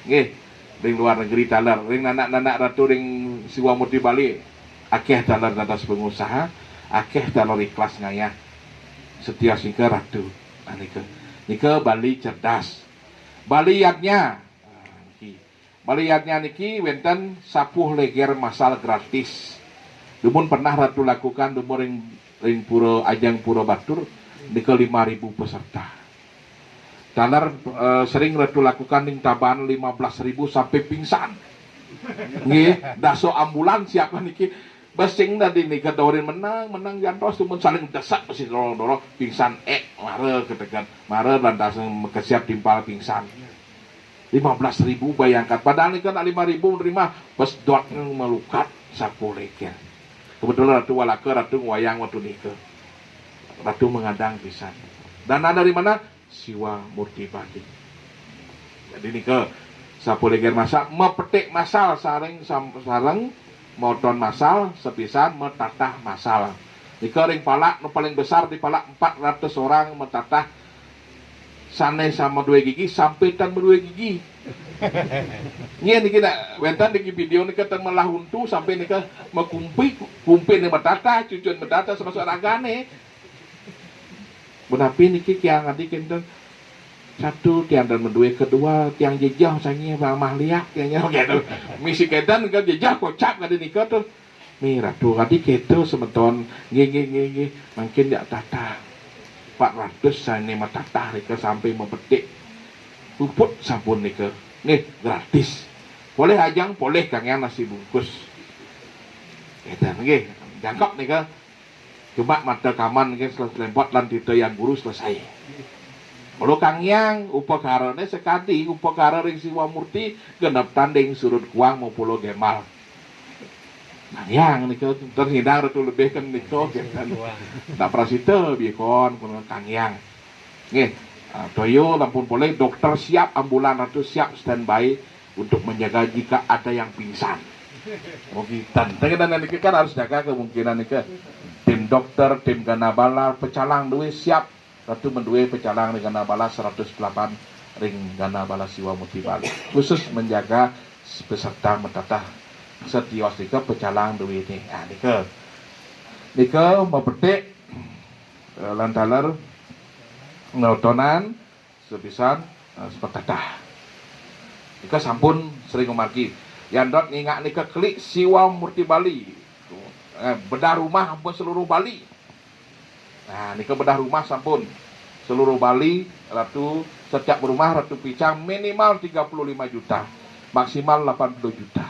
Nggih, ring luar negeri taler. Ring nanak-nanak Ratu ring Siwa Murti Bali akeh taler dados pengusaha, akeh taler ikhlas ngayah. Setia singke Ratu. Nah, nika. Nika Bali Cerdas. Bali Yadnya. Nah, niki. Bali Yadnya niki wenten sapuh leger masal gratis. Dumun pernah Ratu lakukan dumun ring, ring pura ajeng pura batur nika lima ribu peserta. Taler eh, sering Ratu lakukan ring Tabanan lima belas ribu sampai pingsan. Nggih, daso ambulan siapa niki. Besing tadi nika dorin menang, menang jantos tumun saling desak masih dorong-dorong pingsan eh mara ketegan mara lantas makesiab timpal pingsan. Lima belas ribu bayangkan. Padahal nika nak lima ribu menerima, pas dot melukat sakulikin. Kebetulan Ratu Walaka, Ratu ngwayang waktu nika. Ratu mengadang pisan. Dana dari mana? Siwa Murti Bali. Jadi nika sapuh leger masal, mepetik masal sareng sam- sareng moton masal sepisan metatah masal. Nika ring palak nu paling besar di palak empat ratus orang metatah sane sama due gigi sampai tan due gigi. Nggih niki nak wenten niki video nika tan melah untu sampai nika mekumpi kumpi ni metatah cucun metatah termasuk ragane. Menapi niki kiang adi kenten satu tiang dan madue kedua tiang jejah sangi mamah liak tiang gitu. Misi kenten kan jejah kocak kadi nika tuh. Mi Ratu adi keto semeton nggih nggih nggih nggih mangkin yak tatah empat ratus sane metatah nika sampai mepetik puput sampun nika. Nggih, gratis. Polih ajeng, polih Kang Hyang nasi bungkus. Édan nggih, jangkep nika. Cuma mata kaman nggih, selempot lan titah Hyang Guru selesai. Kalau Kang Hyang, upakarané sakadi upakara ring Siwa Murti, genep tanding surud kuang mau pulo gemal. Kang Hyang nika terhindar tu lebih kan nika, gitu kan. Tak prasita bikon, pun Kang Hyang. Nggih, ah, toyo lampun polih, dokter siap, ambulan Ratu siap standby untuk menjaga jika ada yang pingsan. Mungkin tentang dan nika kan harus jaga kemungkinan nika. Tim dokter, tim gana bala, pecalang duwé siap, Ratu menduwé pecalang ring gana bala seratus delapan ring gana bala Siwa Murti Bali. Khusus menjaga peserta matatah setios nika pecalang duwé ni. Ah, nika. Nika mapetik, eh, lan taler notonan sepisan, eh, sepetatah. Nika sampun sering mamargi. Yan dot ngingak nika kelik Siwa Murti Bali. Eh, bedah rumah ampun seluruh Bali. Nah, nika bedah rumah sampun. Seluruh Bali, Ratu, setiap rumah Ratu picang minimal tiga puluh lima juta, maksimal delapan puluh juta.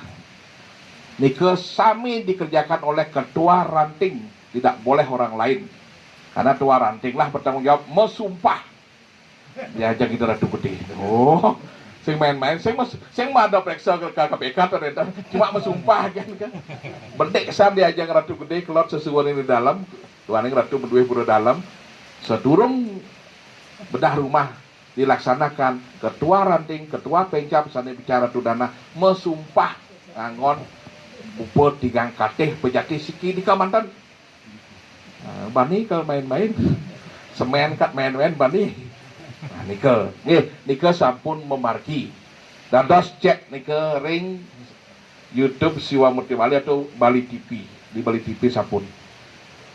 Nika sami dikerjakan oleh ketua ranting, tidak boleh orang lain. Karena ketua ranting lah bertanggung jawab, mesumpah. Diajak kita Ratu Gedé. Oh, sing main-main, sing mas, sing mada periksa ke, ke K P K ternyata cuma mesumpah kan, kan. Bedik san diajak Ratu Gedé, kelot sesuwun di dalam, duaning Ratu menduwé pura dalam. Sadurung bedah rumah dilaksanakan, ketua ranting, ketua pencap sané bicara Ratu Danah mesumpah nganggon bupa tigang katih pejati siki di kamanten. Nah, bani kal main-main. Semén kat main-main bani. Nah, nika. Nggih, nika sampun mamargi. Dados cek nika ring YouTube Siwa Murti Bali atau Bali T V. Di Bali T V sampun.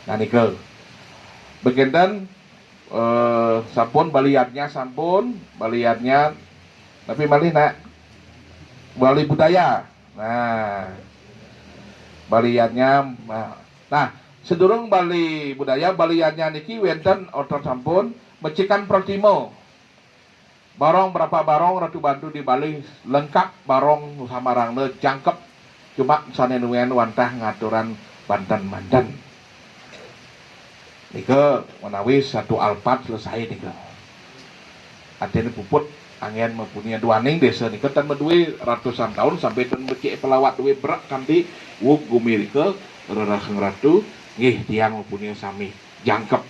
Nah, nika. Bekénten, eh, sampun Bali Yadnya sampun, Bali Yadnya. Tapi malih nak Bali Budaya. Nah, Bali Yadnya, nah, nah, sedurung Bali Budaya, Bali Yadnya niki wénten orta sampun mecikan pratima. Barong berapa barong Ratu bantu di Bali, lengkap barong samarangna jangkep. Cuma sané nuén wantah ngaturan banten-banten. Nika menawi satu alpat selesai nika. Artinya puput anggén mapunia duaning désa nika tan madué ratusan taun sampai tan becik pelawat dué berak kanti wug gumi rika reraheng ratu nggih tiang mapunia sami jangkep.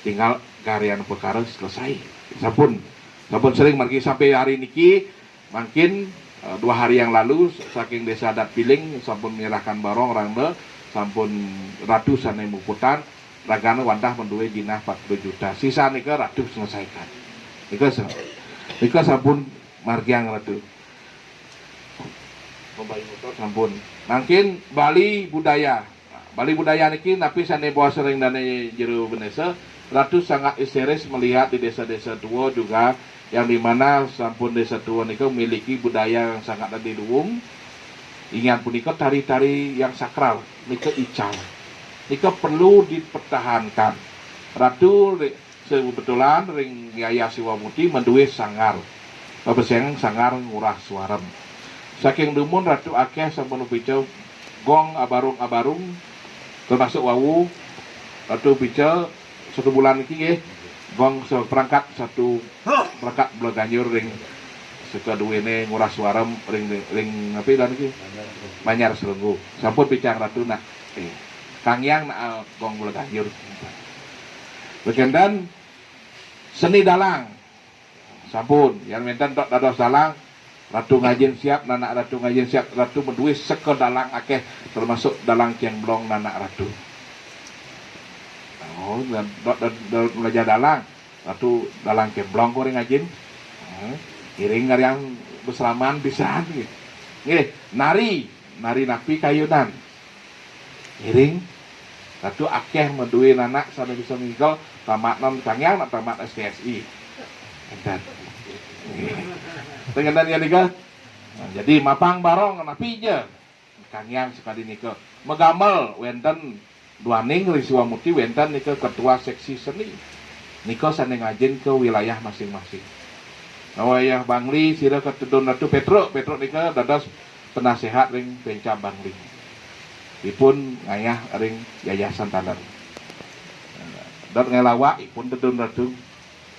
Tinggal karyan perkara selesai. Sampun, sampun sering margi sampai hari niki. Mangkin, eh, dua hari yang lalu, saking Desa Adat Piling sampun menyerahkan barong rangda, sampun ratu sané muputan, ragana wantah menduwé jinah empat puluh juta. Sisa nika ratu selesaikan. Nika sa-, nika sampun margiang ratu. Pembayar motor sampun. Mangkin Bali Budaya. Bali Budaya niki napi sané basa ring dané jero bendesa, ratu sangat histeris melihat di desa-desa tua juga, yang di mana sampun desa tua nika memiliki budaya yang sangat adiluhung. Inggih punika tari-tari yang sakral, nika ical. Nika perlu dipertahankan. Ratu ri-, Sabetulan ring Yaya Siwa Murti menduwé sanggar. Babeseng sanggar Ngurah Suarem. Saking dumun ratu akéh sampun pica gong abarung-abarung, termasuk wau ratu pica satu bulan iki nggih, gong seperangkat, satu perangkat Belaganjur ring sekaduwéné Ngurah Suarem ring, ring napi lan iki? Banjar Selenggu. Sampun picang ratu nak. Eh, Kang Hyang nak, eh, gong Belaganjur. Bekénten seni dalang. Sampun, yan wénten tok dados dalang, ratu ngajin siap, nanak ratu ngajin siap, ratu madué seka dalang akéh, termasuk dalang cénglong nanak ratu. Oh, dan dot, dot, dot belajar dalang, ratu dalang cénglong kok ring ngajin. Hmm, iring ngariang beseraman pisan gitu. Nggih, nari, nari napi kayunan. Ngiring. Ratu akéh madué nanak sané bisa ngigel, tamatnan Kang Hyang nak tamat S T S I. Énten. Tengenan ya nika. Nah, jadi mapang barong napi ja. Kang Hyang sakadi nika. Magamel wénten duaning ring Siwa Murti wénten nika ketua seksi seni. Nika sané ngajin ke wilayah masing-masing. Wayah Bangli sira katedun Ratu Petruk, Petruk nika dados penasehat ring Pencap Bangli. Ipun ngayah ring yayasan taler. Dot ngelawak ipun tedun Ratu.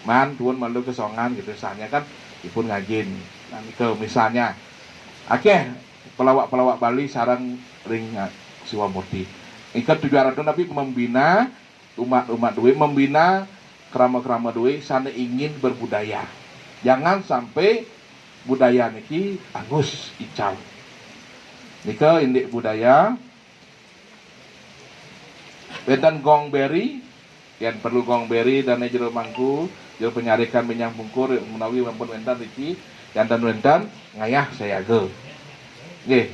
Man tuun malu kesongan gitu, misalnya kan ipun ngajin. Nah, nika misalnya akeh pelawak-pelawak Bali sareng ring, eh, Siwa Murti. Nika tujuan Ratu napi membina umat-umat duwe, membina krama-krama duwe sane ingin berbudaya. Jangan sampai budaya niki angus ical. Nika indik budaya. Wenten gong beri, yen perlu gong beri dane jero mangku, jero penyarikan minyak pungkur menawi ampun wenten riki, yen ten wenten ngayah sayaga. Nggih.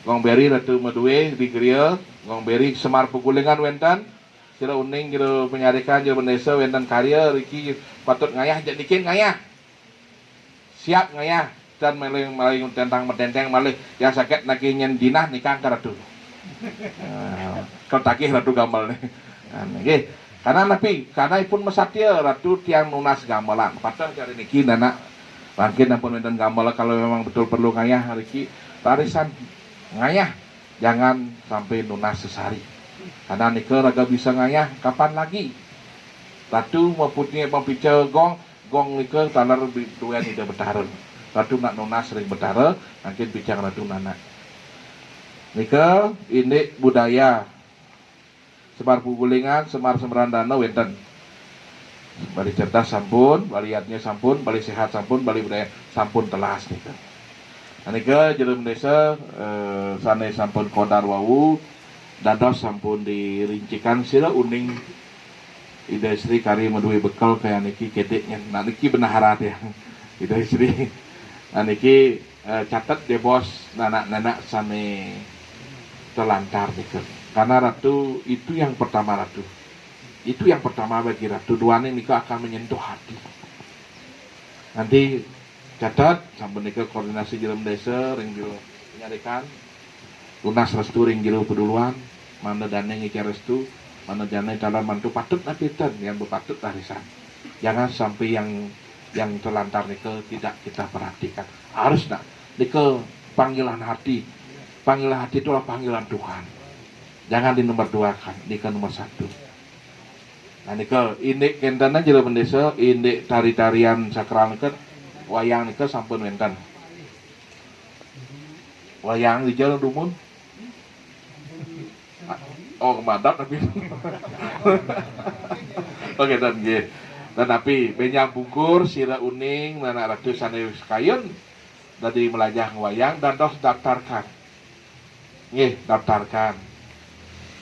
Gong beri Ratu madue di griya, gong beri Semar Pegulingan wenten, sira uning jero penyarikan jero bendesa wenten karya riki patut ngayah, jak dikin ngayah. Siap ngayah dan malih, malih tentang medenteng malih yang sakit nagih nyen dinah nikang ka Ratu. Ah, kalau tagih Ratu gamel nih. Ah, nggih. Karena napi, karena ipun masatya Ratu tiang nunas gamelan. Patut kali niki anak mungkin ampun wenten gamel kalau memang betul perlu ngayah riki tarisan ngayah, jangan sampai nunas sesari. Karena nika raga bisa ngayah kapan lagi? Ratu mempunyai mempica gong, gong nika taler bi-, duen Ida Betara. Ratu nak nunas ring Betara, mangkin picang Ratu nanak. Nika indik budaya Semar Pugulingan, Semar Sembrandana wenten. Bali cerdas sampun, Bali yadnya sampun, Bali sehat sampun, Bali budaya sampun telas nika. Nah, nika jero desa, eh, sane sampun kodar wau, dados sampun dirincikan sira uning Ida Sri kari madue bekel kaya niki kedek nyen. Nah, niki benahara tiang. Ida Sri. Nah, niki, eh, catet deh, Bos, nanak-nanak sane telantar nika. Karena Ratu itu yang pertama, Ratu. Itu yang pertama bagi Ratu. Duaning nika akan menyentuh hati. Nanti catet, sampun nika koordinasi jero desa ring jero penyarikan. Tunas restu ring jero peduluan, mangda dane ngica restu, mangda dane calon mantu patut napi ten, yang bepatut tarisan. Jangan sampai yang, yang terlantar nika tidak kita perhatikan. Harus nak, nika panggilan hati. Panggilan hati itulah panggilan Tuhan. Jangan dinomor duakan, nika nomor satu. Nah, nika indik kenten jero bendesa, indik tari-tarian sakral nika, wayang nika sampun wenten. Wayang di jalan dumun. Oh, kemadat tapi. Oke, dan nggih. Dan tapi benjang pungkur sira uning nanak ratu sane wis kayun dadi melajah ngwayang dados daftarkan. Nggih, daftarkan.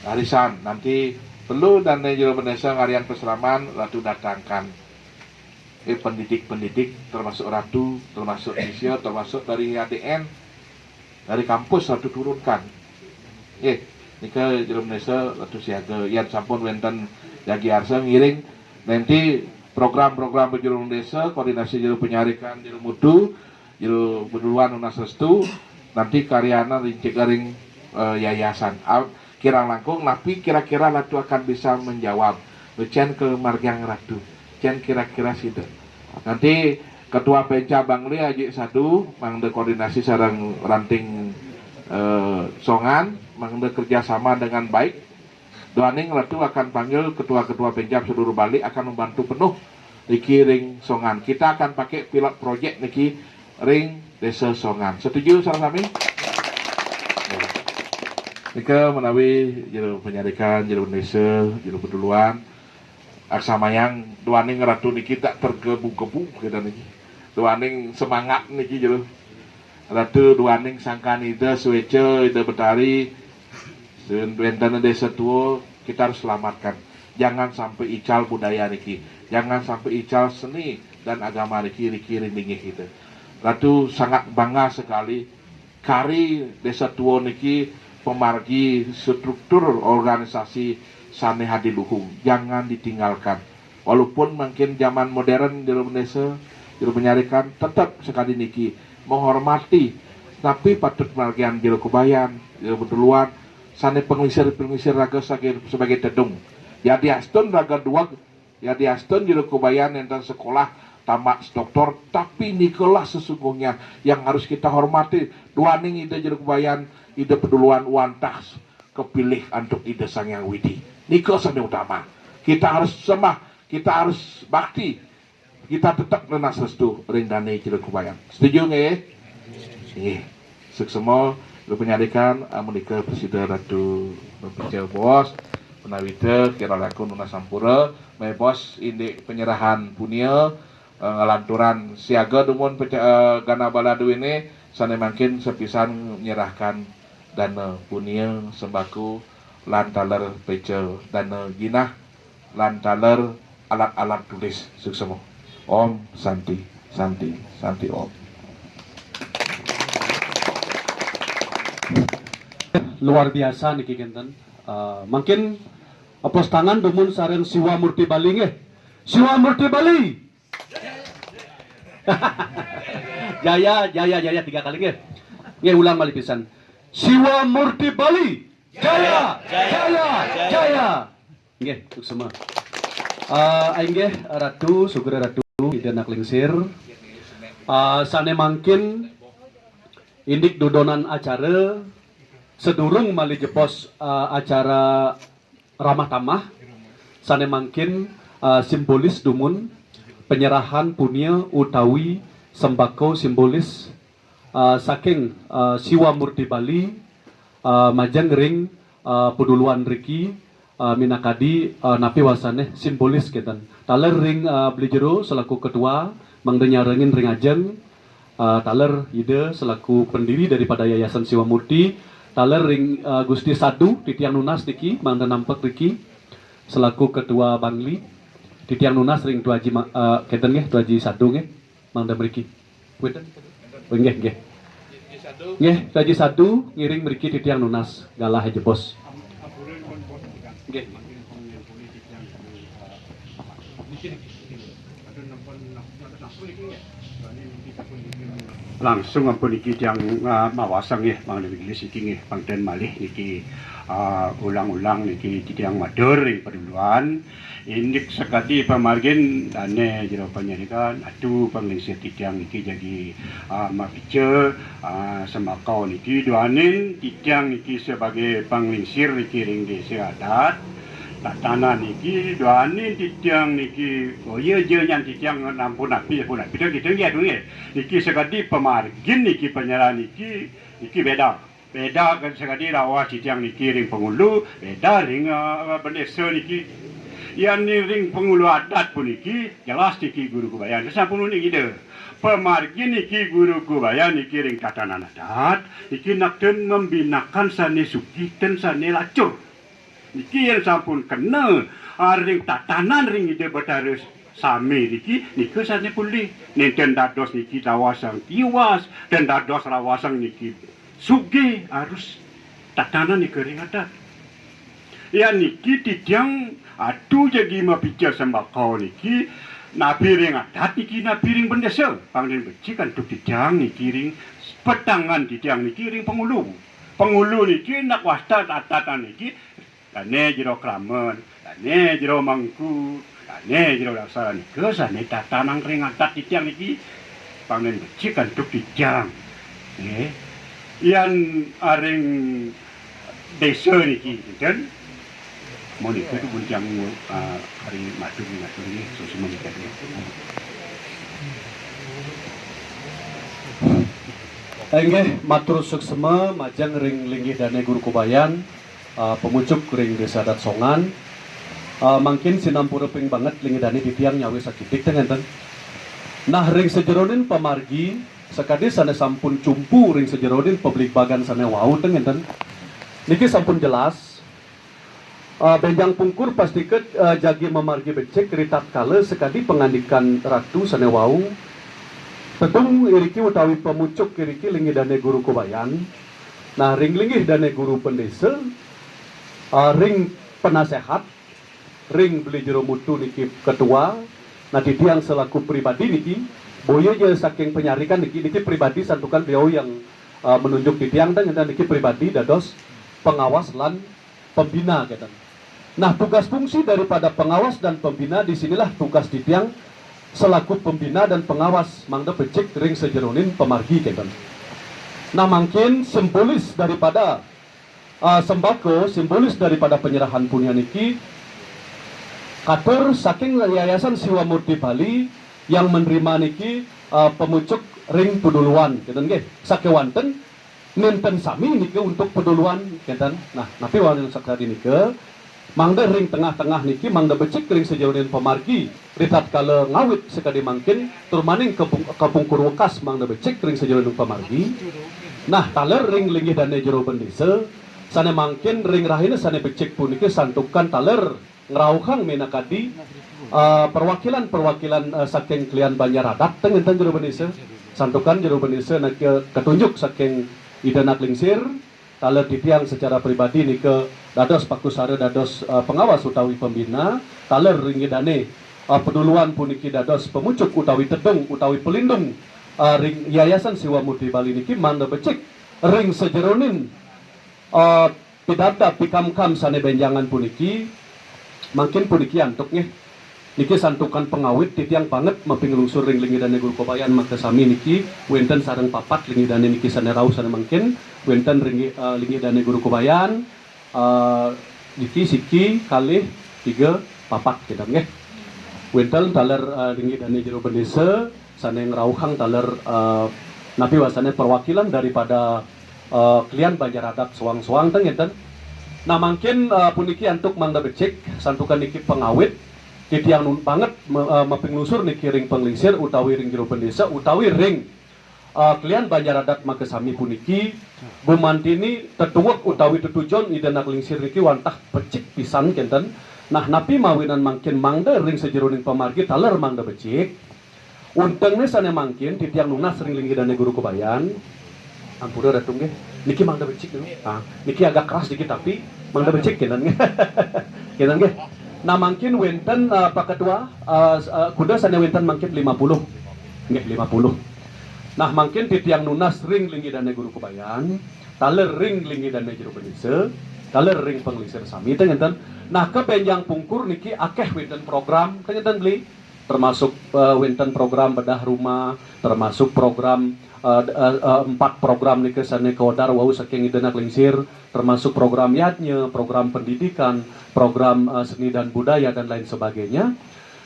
Arisan nanti perlu dane jero bendesa ngarian peseraman ratu datangkan. Eh, pendidik-pendidik termasuk ratu, termasuk sisya, termasuk dari A D N, dari kampus ratu turunkan. Nggih, nika jero desa ratu siaga. Yan sampun wenten jagi arsa ngiring nanti program-program jero desa, koordinasi jero penyarikan, jero mutu, jero beduluan nunas restu, nanti karyana rincik ring, eh, yayasan. Ah, kirang langkung, napi kira-kira ratu akan bisa menjawab. Cen ke margiang ratu. Cen kira-kira sida. Nanti Ketua Penca Bangli Aji Sadu, mangda koordinasi sareng ranting, eh, Songan, mangda kerjasama dengan baik. Duaning ratu akan panggil ketua-ketua Penca seluruh Bali akan membantu penuh riki ring Songan. Kita akan pakai pilot project niki ring Desa Songan. Setuju sareng sami? Nika menawi jero penyarikan, jero desa, jero peduluan, aksamayang duaning ratu niki tak tergebu-gebu kita niki. Duaning semangat niki jero. Ratu duaning sangkan Ida Sueca, Ida Betari, wenten desa tua, kita harus selamatkan. Jangan sampai ical budaya niki. Jangan sampai ical seni dan agama niki, riki ring linggih kita. Ratu sangat bangga sekali kari desa tua niki pemargi struktur organisasi sane hadi luhung. Jangan ditinggalkan. Walaupun mungkin zaman modern jero desa, jero penyarikan, tetap sekali niki menghormati. Tapi patut margian jero kubayan, jero beduluan, sane penglingsir-penglingsir raga sebagai, sebagai tedung. Yadiastun raga dueg, yadiastun jero kubayan enten sekolah, tamat doktor, tapi nikalah sesungguhnya yang harus kita hormati. Duaning Ida Jero Kubayan, Ida Peduluan wantah kepilih antuk Ida Sang Hyang Widhi. Nika sane utama. Kita harus sembah, kita harus bakti, kita tetep nunas restu ring dane Jero Kubayan. Setuju nggih? Nggih. Suksma, lu penyarikan, amunika presida Ratu Bos, menawita kira laku nunas sampura, mebos indik penyerahan punia, eh, ngalanturan siaga dumun peca-, eh, gana baladu ini, sane mangkin sepisan nyerahkan dana punia sembako lan taler peca dana ginah lan taler alat-alat tulis. Suksma. Om Santi, Santi, Santi Om. Luar biasa niki kenten. Eh, mangkin aplaus tangan dumun sareng Siwa Murti Bali nggih. Siwa Murti Bali. Jaya, jaya, jaya tiga kali nggih. Nggih ulang malih pisan. Siwa Murti Bali. Jaya, jaya, jaya. Nggih, suksma. Eh, inggih Ratu, Sugra Ratu, Ida Anak Lingsir. Eh, sane mangkin indik dudonan acara sadurung malih jebos, eh, acara ramah tamah sane mangkin, eh, simbolis dumun penyerahan punia utawi sembako simbolis, eh, saking, eh, Siwa Murti Bali, eh, majeng ring, eh, peduluan riki, eh, minakadi, eh, napi wasane simbolis kenten. Taler ring, eh, Beli Jero selaku ketua, mangda nyarengin ring ajeng, eh, taler Ida selaku pendiri daripada Yayasan Siwa Murti, taler ring, eh, Gusti Sadu, titiang nunas niki, mangda nampek riki, selaku ketua Bangli, titiang nunas ring Tuaji Ma-, eh, kenten nggih, Tuaji Sadu nggih, mangda mriki. Wenten? Oh, nggih, nggih. Nggih, Tuaji Sadu ngiring mriki titiang nunas galah jebos. Nggih. Langsung ampun niki tiang, ah, mawasang nggih, mangda niki nggih, pangten malih niki, ah, ulang-ulang niki titiang matur ring paduluan. Indik sakadi pamargin dane jero panyarikan, atu panglingsir titiang niki jagi, ah, mapica, ah, sembako niki duaning titiang niki sebagai panglingsir niki ring desa adat. Tatanan niki duaning titiang niki, oh iya ja nyan titiang nampun api, pun api, titiang nggih, aduh nggih. Niki sakadi pamargin niki panyerahan niki, niki beda. Beda kan sakadi lawas titiang niki ring pangulu, beda ring, eh, bendesa niki. Yan ring pangulu adat puniki, jelas niki Guru Kubayan. Sampun uning Ida. Pamargin niki Guru Kubayan niki ring tatanan adat, niki nak ten membinakan sane sugih ten sane lacur. Niki yen sampun kena, ah, ring tatanan ring Ida Betara sami niki, nika sane pulih. Nenten dados niki lawasang tiwas, ten dados lawasang niki sugih, harus tatanan nika ring adat. Ya niki titiang atu jagi mapica sembako niki, napi ring adat niki, napi ring bendesa. Pangden becik antuk titiang niki ring petangan titiang niki ring pangulu. Pangulu niki nak wasta tatanan niki, dane jero kramen, dane jero mangku, dane jero daksara nika sane tatanan ring adat titiang niki. Pangden becik antuk titiang. Nggih. Yan aring desa niki, enten. Monika tu buncang, ah, hari matur ngatur nggih, suksma niki. Inggih, matur suksma majeng ring linggih dane Guru Kubayan, ah, pamucuk ring Desa Adat Songan. Ah, mangkin sinampura ping banget linggih dane titiang nyawis sakidik ten ngenten. Nah, ring sajeroning pamargi, sakadi sane sampun cumpu ring sajeroning pabligbagan sane wau ten ngenten. Niki sampun jelas, ah, benjang pungkur pastika, ah, jagi mamargi becik ritatkala sakadi pangandikan Ratu sane wau, tedung iriki utawi pamucuk iriki linggih dane Guru Kubayan. Nah, ring linggih dane Guru Pendesa, ah, ring penasehat, ring Beli Jero Mutu niki ketua. Nah, titiang selaku pribadi niki, boya ja saking penyarikan niki, niki pribadi santukan beliau yang, ah, menunjuk titiang, dan niki pribadi dados pengawas lan pembina, keten. Nah, tugas fungsi daripada pengawas dan pembina di sinilah tugas titiang selaku pembina dan pengawas mangda becik ring sajeroning pamargi kenten. Nah, mangkin simbolis daripada, eh, sembako, simbolis daripada penyerahan puniki katur saking Yayasan Siwa Murti Bali yang menerima niki, eh, pemucuk ring paduluan kenten nggih. Sakewanten nenten sami nika untuk paduluan kenten. Nah, napi wau sakadi nika? Mangda ring tengah-tengah niki mangda becik ring sajeroning pamargi ritatkala ngawit sakadi mangkin, tur maning kapung-, kapungkur wekas mangda becik ring sajeroning pamargi. Nah, taler ring linggih dane jero bendesa sane mangkin ring rahina sane becik puniki santukan taler ngrauhang minakadi, eh, perwakilan-perwakilan, eh, saking klian banjar adat ten ngenten jero bendesa. Santukan jero bendesa nake katunjuk saking Ida Anak Lingsir, taler titiang secara pribadi nika dados pakusara, dados, eh, pengawas utawi pembina, taler ring Ida dane, eh, paduluan puniki dados pemucuk utawi tedung utawi pelindung, eh, ring Yayasan Siwa Murti Bali niki mangda becik ring sajeroning, eh, pidabdab pikamkam sane benjangan puniki, mangkin puniki antuk nggih. Niki santukan pangawit titiang banget mapinglungsur ring linggih dane Guru Kubayan makasami niki wenten sareng papat linggih dane niki sane rauh sane mangkin wenten ring, eh, linggih dane Guru Kubayan, eh, niki siki kalih tiga papat kenten nggih. Wenten taler, eh, linggih dane jero bendesa sane ngrauhang taler, eh, napi wasane perwakilan daripada, eh, klian banjar adat soang-soang ten ngenten. Nah, mangkin, eh, puniki antuk mangda becik santukan niki pangawit titiang nun banget me-, eh, mapinglungsur niki ring panglingsir utawi ring jero bendesa utawi ring, eh, klian banjar adat makasami puniki gumantini tetuek utawi tetujon Ida Anak Lingsir niki wantah becik pisan kenten. Nah, napi mawinan mangkin mangda ring sajeroning pamargi taler mangda becik. Untengne sane mangkin titiang nunas ring linggih dane Guru Kubayan. Ampura Ratu nggih. Niki mangda becik nggih. Ah, niki agak keras dikit tapi mangda becik kenten nggih. Kenten nggih. Nah, mangkin wenten, eh, Pak Ketua, eh, s-, eh, kuda sane wenten mangkin lima puluh. Nggih, lima puluh. Nah, mangkin titiang nunas ring linggih dane Guru Kubayan, taler ring linggih dane jero bendesa, taler ring panglingsir sami ten ngenten. Nah, kabenjang pungkur niki akeh wenten program ten ngenten beli. Termasuk, eh, wenten program bedah rumah, termasuk program, eh, d-, eh, eh, empat program nika sane kawedar wau saking Ida Anak Lingsir, termasuk program yadnya, program pendidikan, program, eh, seni dan budaya dan lain sebagainya.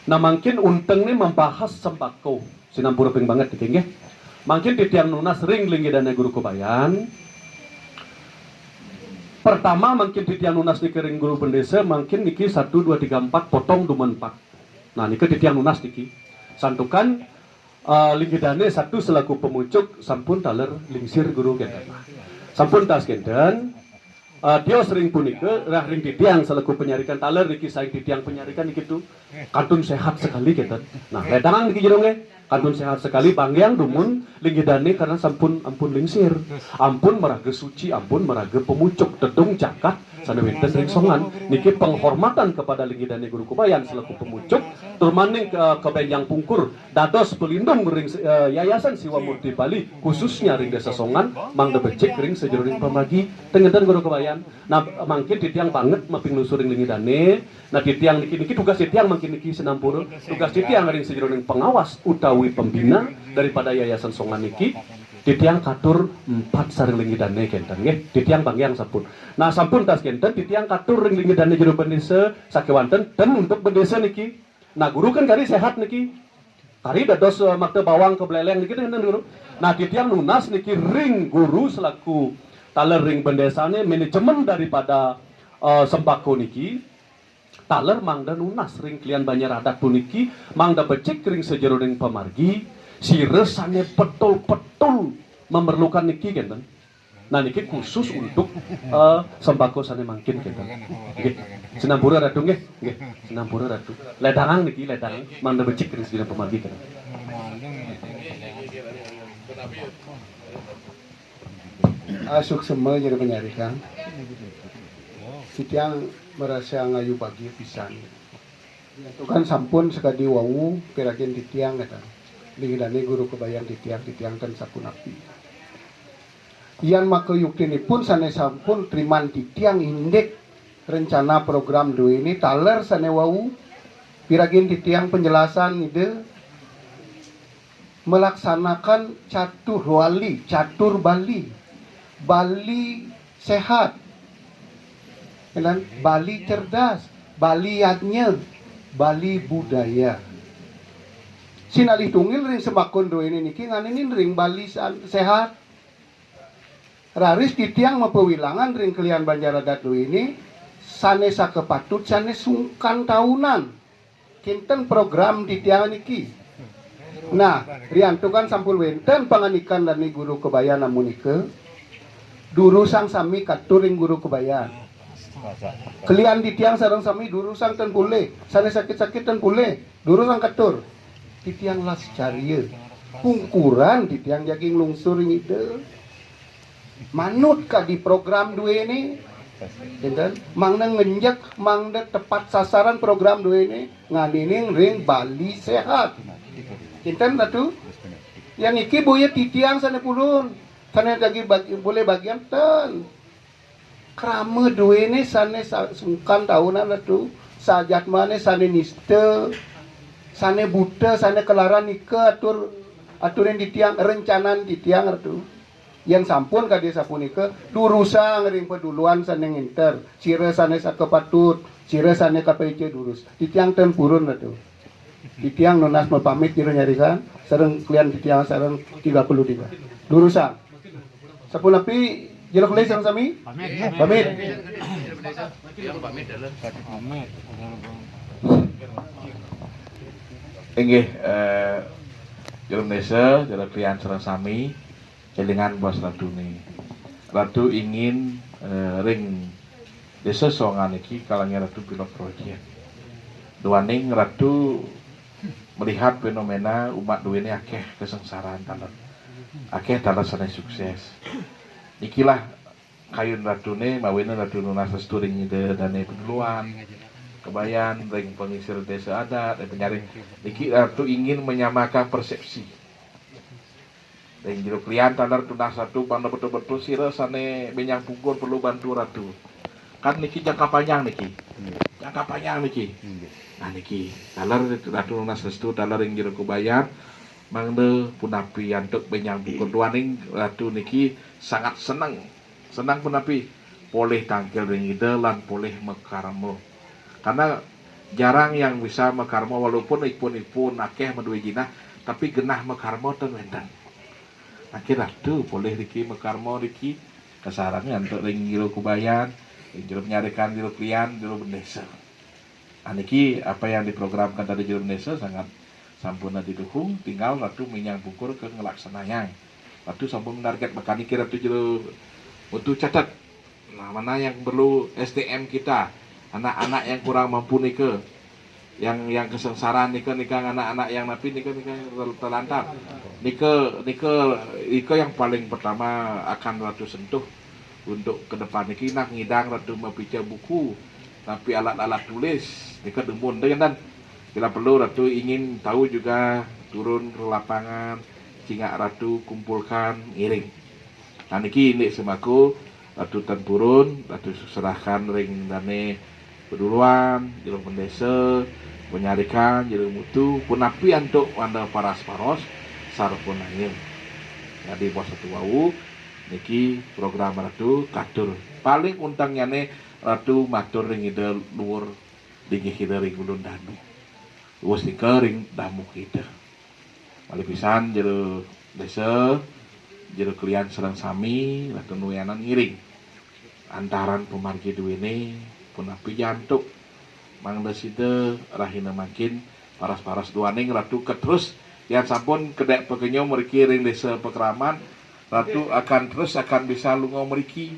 Nah, mangkin untengne membahas sembako. Sinampura ping banget niki nggih. Mangkin titiang nunas ring linggih dane Guru Kubayan. Pertama mangkin titiang nunas niki ring Guru Bendesa, mangkin niki satu, dua, tiga, empat, potong dumun empat. Nah, nika titiang nunas niki. Santukan, eh, linggih dane satu selaku pemucuk sampun taler lingsir Guru kenten. Sampun tas kenten. Eh, tios ring punika, rah ring titiang selaku penyarikan taler niki saing titiang penyarikan niki tu. Kantun sehat sekali kenten. Nah, ledangang niki jero nggih. Kantun sehat sekali banggiang dumun linggih dane karena sampun ampun lingsir. Ampun maraga suci, ampun maraga pemucuk tedung jagat sane wenten ring songan. Niki penghormatan kepada linggih dane Guru Kubayan selaku pemucuk, tur maning, eh, kabenjang pungkur dados pelindung ring, eh, Yayasan Siwa Murti Bali, khususnya ring Desa Songan, mangda becik ring sajeroning pamargi. Ten ngenten Guru Kubayan. Nah, mangkin titiang banget mapinglungsur ring linggih dane. Nah, titiang niki, niki tugas titiang mangkin niki sinampura. Tugas titiang ring sajeroning pengawas utawi pembina daripada Yayasan Songan niki. Titiang katur empat sareng linggih dane kenten nggih. Titiang banggiang sampun. Nah, sampun tas kenten titiang katur ring linggih dane jero bendesa sakewanten ten untuk bendesa niki. Nah, Guru kan kari sehat niki. Kari dados, eh, makta bawang kebeleleng niki ten ngenten Guru. Nah, titiang nunas niki ring Guru selaku taler ring bendesane manajemen daripada, eh, sembako niki. Taler mangda nunas ring klian banjar adat puniki, mangda becik ring sajeroning pamargi, sira sane betul-betul memerlukan niki kenten. Nah, niki khusus untuk, eh, sembako sane mangkin kenten. Nggih. Sinampura Ratu nggih. Nggih. Sinampura Ratu. Ledangang niki, ledangang mangda becik ring sajeroning pamargi kenten. Ah, suksema jero penyarikan. Titiang merasa ngayu bagia pisan. Itu kan sampun sakadi wau piragin titiang kata. Linggih dane Guru Kubayan titiang, titiang ten sapunapi. Yan maka yuktinipun sane sampun triman titiang indik rencana program duene taler sane wau piragin titiang penjelasan Ida melaksanakan catur wali, catur Bali, Bali sehat, ya kan? Bali cerdas, Bali yadnya, Bali budaya. Sinalih tunggil ring semakun duene niki nganinin ring Bali san-, sehat. Raris titiang mapawilangan ring kelian banjar adat duene sane sakapatut, sane sungkan taunan. Kinten program titiang niki. Nah, riantukan sampun wenten pangandikan dane Guru Kebayan amunika, durusang sami katur ring Guru Kebayan. Kelian titiang sareng sami durusang ten polih, sane sakit-sakit ten polih, durusang katur. Titiang las carya. Pungkuran titiang jagi nglungsur ring Ida. Manut kadi program duene, kinten, mangda ngenjek, mangda tepat sasaran program duene, nganinin ring Bali sehat. Kinten, Ratu? Yang iki boya titiang sane purun, sane jagi bagi, boleh bagian ten. Krama duene sane sa-, sungkan taunan, Ratu, sajatmane sane nista, sane buta, sane kalaran nika atur, aturin titiang, rencanan titiang, Ratu. Yen sampun kadi sapunika, durusang ring paduluan sane nginter, sira sane sakapatut, sira sane kapaica durus. Titiang ten purun, Ratu. Titiang nunas mapamit jero nyarikan, sareng kelian titiang sareng tiga puluh tiga. Durusang. Sapunapi jero kelis sareng sami? Pamit. Pamit. Inggih, eh, jero desa, jero kelian sareng sami. Elingan bos Ratune. Ratu ingin, eh, ring Desa Songan niki kalangnya Ratu pilot project. Duaning Ratu melihat fenomena umat duene akeh kesengsaraan taler. Akeh taler sane sukses. Nikilah kayun Ratune, mawina Ratu nunas restu ring Ida Dane Peduluan, Kebayan, ring pangisir desa adat, ring penyaring. Niki Ratu ingin menyamakan persepsi. Ring jero kelian taler tunas Ratu, pang betul-betul sira sane benjang pungkur perlu bantu Ratu. Kan niki jangka panjang niki. Nggih. Jangka panjang niki. Nggih. Nah niki, taler Ratu nunas restu, taler ring jero Kebayan, mangda punapi antuk benjang pungkur. Duaning Ratu niki sangat seneng. Seneng punapi? Polih tangkil ring Ida lan polih makarma. Karena jarang yang bisa makarma, walaupun ipun-ipun akeh madue jinah, tapi genah makarma ten wenten. Akhir Ratu polih riki makarma riki, kasarengin antuk ring jero Kebayan, ring jero penyaring, jero kelian, jero bendesa. Nah, niki apa yang diprogramkan tadi jero bendesa sangat sampun didukung, tinggal Ratu benjang pungkur ke ngelaksanayang. Ratu sampun menarget baka niki Ratu jero mutu catet. Nah, mana yang perlu S D M kita, anak-anak yang kurang mampu nika, yang, yang kesengsaraan nika, nika anak-anak yang napi nika, nika terlantar. Nika, nika, nika yang paling pertama akan Ratu sentuh untuk ke depan niki, nak ngidang Ratu mapica buku, napi alat-alat tulis, nika dumun, enten. Bila perlu Ratu ingin tahu juga turun ke lapangan, cingak Ratu kumpulkan, ngiring. Nah, niki indik semaku Ratu tan purun, Ratu serahkan ring dane peduluan, jero pendesa, penyaring, jero mutu, punapi antuk wanda paras-paros, sarpunanya. Jadi, bos Ratu wau, niki program Ratu katur. Paling untengnyane Ratu matur ring Ida luhur linggih Ida ring ulun danu. Wus nika ring damuh Ida. Malih pisan jero desa, jero kelian sareng sami, Ratu nuyanan ngiring. Antaran pamargi duene, punapi ja antuk. Mangda sida rahina mangkin paras-paras duaning Ratu keterus, yan sampun kedek pakenyum mriki ring desa Pakraman, Ratu akan terus akan bisa lunga mriki.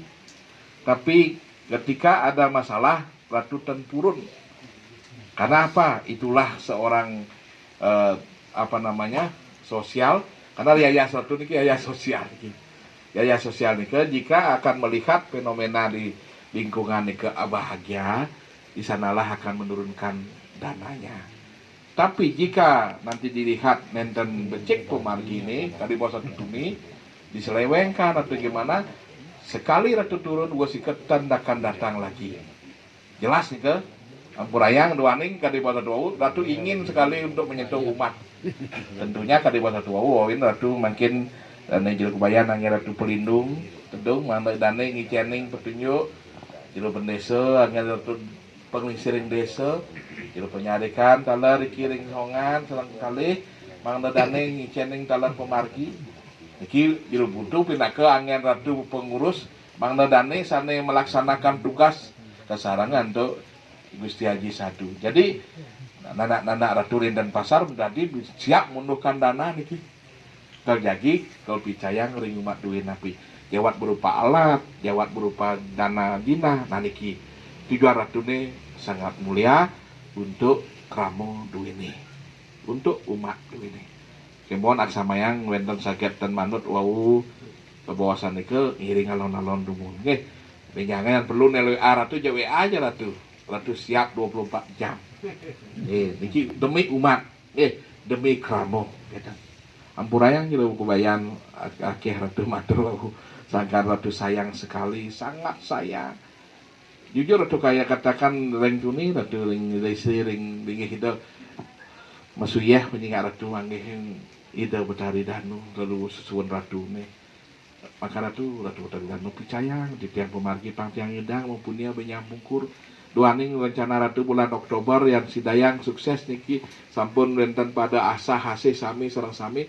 Tapi ketika ada masalah, Ratu ten purun. Karena apa? Itulah seorang, eh, apa namanya, sosial. Karena yayas Ratu niki yayas sosial niki. Yayas sosial nika jika akan melihat fenomena di lingkungan nika bahagia, di sanalah akan menurunkan dananya. Tapi jika nanti dilihat nenten becik pamargine, tadi bos Ratu tuni, diselewengkan atau gimana, sekali Ratu turun, wes ika ten akan datang lagi. Jelas nika? Ampurayang duaning kadi basa tuau, Ratu ingin sekali untuk menyentuh umat. Tentunya kadi basa tuau, wawin Ratu mangkin dané Jero Kubayan anggén Ratu pelindung, tedung mangda dané ngicéning petunjuk, Jero Bendésa anggén Ratu penglingsir ring désa, Jero Penyarikan taler iki ring Songan, sareng kalih mangda dané ngicéning taler pamargi. Niki Jero Butuh pinaka anggén Ratu pengurus, mangda dané sané melaksanakan tugas kasarengan antuk Gusti Aji Sadu. Jadi, nanak-nanak Ratu ring Denpasar dadi siap munduhkan dana niki. Kal jagi, kal picayang ring umat dué napi. Jawat berupa alat, jawat berupa dana jinah, nah niki. Tujuan Ratuné sangat mulia untuk krama duéné, untuk umat duéné. Kémaon aksamayang wénten sagét ten manut wau, kabawasan nika ngiring alon-alon dumun. Nggih. Bénjangan perlu nel W A Ratu, ja W A aja Ratu. Ratu siap dua puluh empat jam. Eh, niki demi umat, eh, demi krama, gitu. Ampurayang Jero Kubayan, ak-, akéh Ratu matur wau, sangkan Ratu sayang sekali, sangat sayang. Jujur Ratu kaya katakan ring tuni, Ratu ring risi, ring linggih Ida. Masuyah panjingak Ratu manggih Ida Betari Danu, lalu sesuun Ratuné. Maka Ratu, Ratu Betari Danu picayang, titiang pamargi pang tiang nyidang, mempunyai benyang pungkur. Duaning rencana Ratu bulan Oktober yang sidayang sukses niki, sampun wénten pada asah asih sami sareng sami.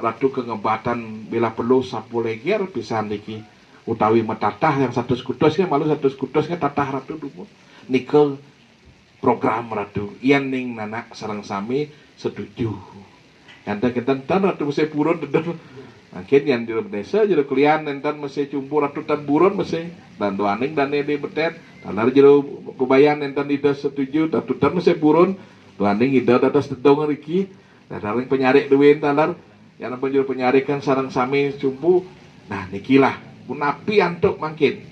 Ratu kangebatan bila perlu sapu leger pisan niki, utawi matatah yang satus kutus nya, malu satus kutus nya tatah Ratu dumun. Nika program Ratu. Yén ning nanak sareng sami setuju. Yén ten kénten ten Ratu masih purun, tedun. Mangkin yén Jero Bendésa, Jero Kelian nénten masih cumpu Ratu ten purun masih. Dan duaning dané di betén, taler Jero Kubayan nénten Ida setuju, Ratu ten masih purun, duaning Ida dados tedung riki. Taler panyarik duwin taler, yén ampun Jero Penyarikan sareng sami cumpu. Nah, nikilah, punapi antuk mangkin.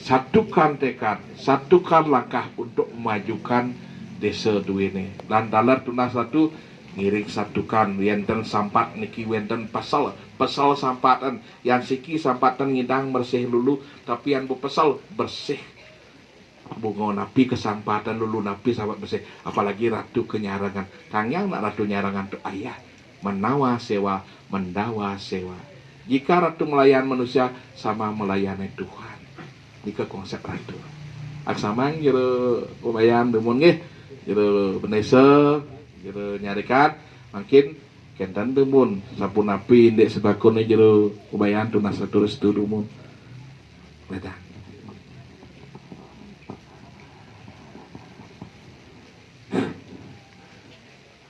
Satukan tekad, satukan langkah untuk memajukan désa duéné. Lan taler tunas Ratu ngiring satukan, wénten sampat niki wénten pesel, pesel sampatan, yan siki sampatan ngidang bersih lulu, tapi yan bepesel bersih. Bunga napi kesampatan, lulu napi sampat bersih, apalagi Ratu kenyarengan. Kang Hyang nak Ratu nyarengan tu ayah. Menawa sewa, mendawa sewa. Jika Ratu melayan manusia, sama melayani Tuhan. Nika konsep Ratu. Aksamang Jero Kubayan dumun nggih. Jero Bendésa, Jero Penyarikan, mangkin kénten dumun, sapunapi indik sebakuné Jero Kubayan tunas Ratu restu dumun. Ledang.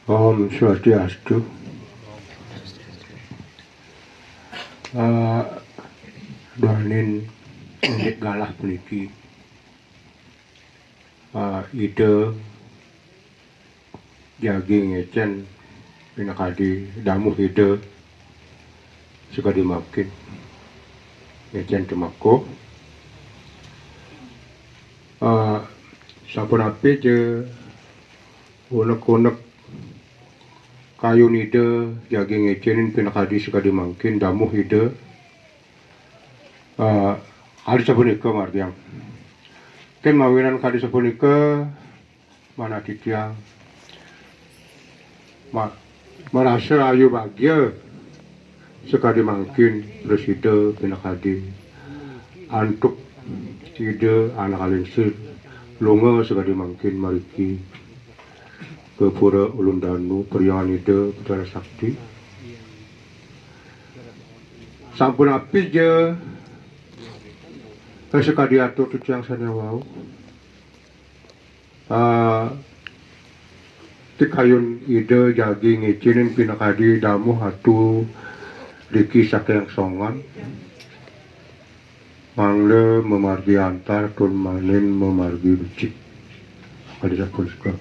Om Swastiastu. Eh, duaning indik galah puniki, eh, Ida jagi ngicén pinakadi damuh Ida sakadi mangkin. Ngicén tumeka. Eh, sapunapi ja unek-unek kayun Ida jagi ngicénin pinakadi sakadi mangkin damuh Ida. Eh, kadi sapunika margiang. Kén mawinan kadi sapunika, manah titiang ma-, marasa ayu bagia sakadi mangkin prasida pinakadi antuk Ida anak alingsir lunga sakadi mangkin mariki ka Pura Ulun Danu, Priangan Ida Betara Sakti. Sapunapi ja sakadi atur titiang sané wau. Ah, tikayun Ida jagi ngicénin pinakadi damuh Ratu riki saking Songan. Mangda mamargi antar tur manin mamargi becik. Kadi sapunika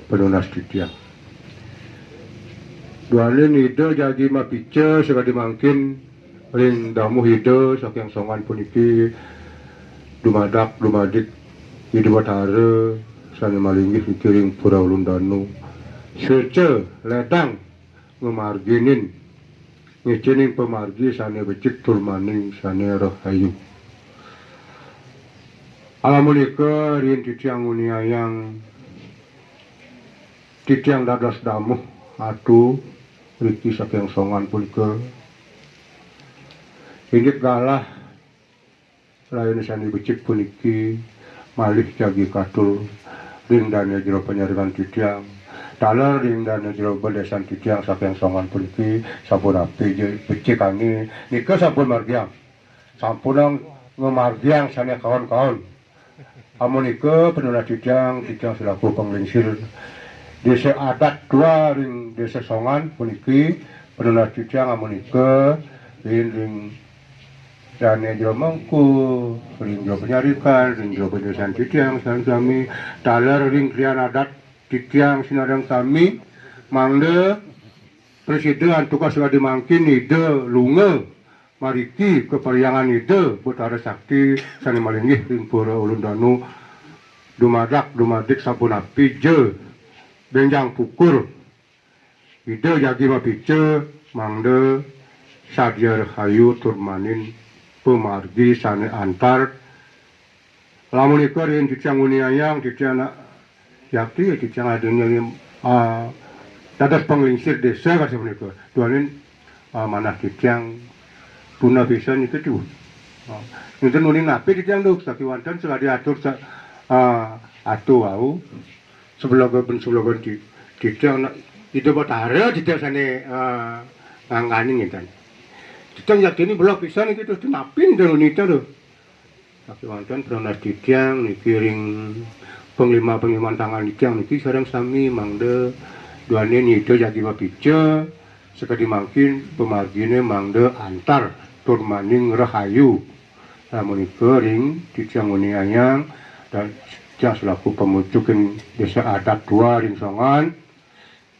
panunas titiang. Duaning Ida jagi mapica sakadi mangkin ring damuh Ida saking Songan puniki dumadak dumadik Ida Batara sané malinggih niki ring Pura Ulun Danu. Suéca ledang ngamarginin, ngicénin pamargi sané becik tur maning sané rahayu. Alamunika rin titiang nguniayang titiang dados damuh atu riki saking songan punika. Inggih galah rayuné sané becik puniki malih jagi katur ring dané jero panyarikan titiang, taler ring dané jero bendesan titiang saking songan puniki sampun apija becikané nika sampun margiang. Sampunang ngamargiang sané kaon-kaon. Amunika panunas titiang, titiang selaku panglingsir Désa Adat Dua ring Désa Songan puniki, panunas titiang amunika rin ring dané jero mangku, ring jero panyarikan, ring jero bendesan titiang sareng sami, taler ring klian adat titiang sinareng sami, mangda prasida antuk sakadi mangkin Ida lunga mariki ka parhyangan Ida Betara Sakti sané malinggih ring Pura Ulun Danu, dumadak dumadik sampun apija bénjang pungkur. Ida jagi mapica mangda sadia rahayu tur maning pamargi sané antar. Lamunika rin titiang nguniayang, titiang anak yakti, titiang adina, ah, dados panglingsir désa kasih punika. Duaning, ah, manah titiang tuna pisan nika tu. Ah, nénten uning napi titiang duh, sakéwanten sakadi atur sa-, ah, atu wau. Seblogon ben seblogon ti-, titiang nak Ida Betara titiang sané, ah, ngangganin ngénten. Titiang yaktini belog pisan niki terus napi nénten uning titiang duh. Sakéwanten panunas titiang niki ring panglima-panglima tangan titiang niki sareng sami mangda duaning Ida jagi mapica sakadi mangkin pamarginé mangda antar tur maning rahayu. Sapunika ring titiang nguniayang dan titiang selaku pamucuking Désa Adat Dua ring Songan,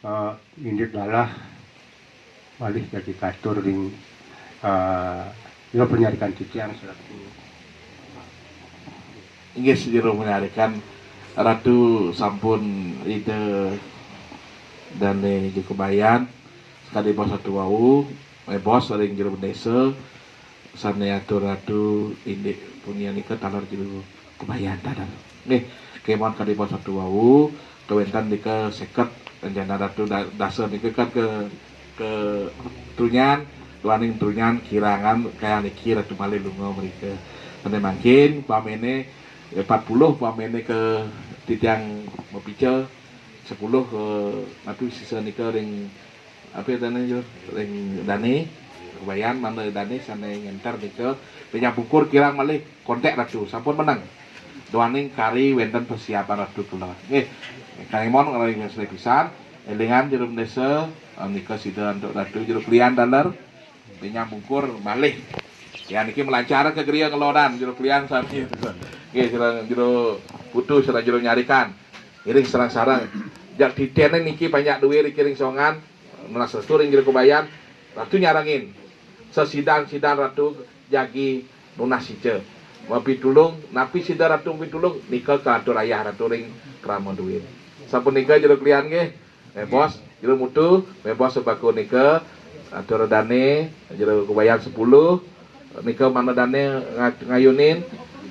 eh, indik galah malih jagi katur ring, eh, jero panyarikan titiang selaku. Inggih, jero panyarikan Ratu sampun Ida dané Jero Kebayan, sakadi bos atu wau, eh, bos ring jero bendésa, sané atur Ratu indik punika taler jero kebayan taler. Nggih, kémaon kadi bos atu wau, kawéntenan nika seket, rencana Ratu da-, dasa nika kan ke, ke Trunyan, duaning Trunyan kirangan kaya niki Ratu malih lunga mrika. Sané mangkin, pamene, eh, empat puluh pamene ke titiang mapica, sepuluh ke Ratu sisa nika ring Apa dané, Jero? Ring dané, Kebayan, mangda dané sané ngénter nika, bénjang pungkur kirang malih kontak Ratu, sampun meneng. Duaning kari wénten persiapan Ratu kula. Nggih, kang Imon, kang Imon pisan, élingan jero bendésa, eh, nika sida antuk Ratu jero klian taler, bénjang pungkur malih. Ya niki melancar ke griya ngelodan jero klian sami. Nggih, jero, jero Putu, sareng jero Nyarikan. Iring sareng-sareng. Jak titiang niki banyak duit dikiring songan, nunas Ratu ring Jero Kebayan, Ratu nyarengin. Sesidan-sidan Ratu jagi nunas ica. Mapitulung, napi sida Ratu mapitulung, nika katur ayah Ratu ring krama duit. Sapunika jero klian nggih, mebos, jero Mutu, mebos sembako nika, atur dané, Jero Kebayan sepuluh, nika mana dané nga-, ngayunin,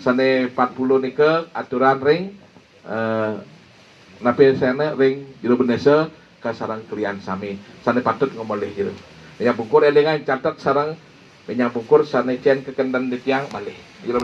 sané empat puluh nika aturan ring eh, napi sané ring jero bendésa ka sareng klian sami, sané patut ngamolih jero. Bénjang pungkur élingang catet sareng bénjang pungkur sané cén kakenten titiang malih. Jero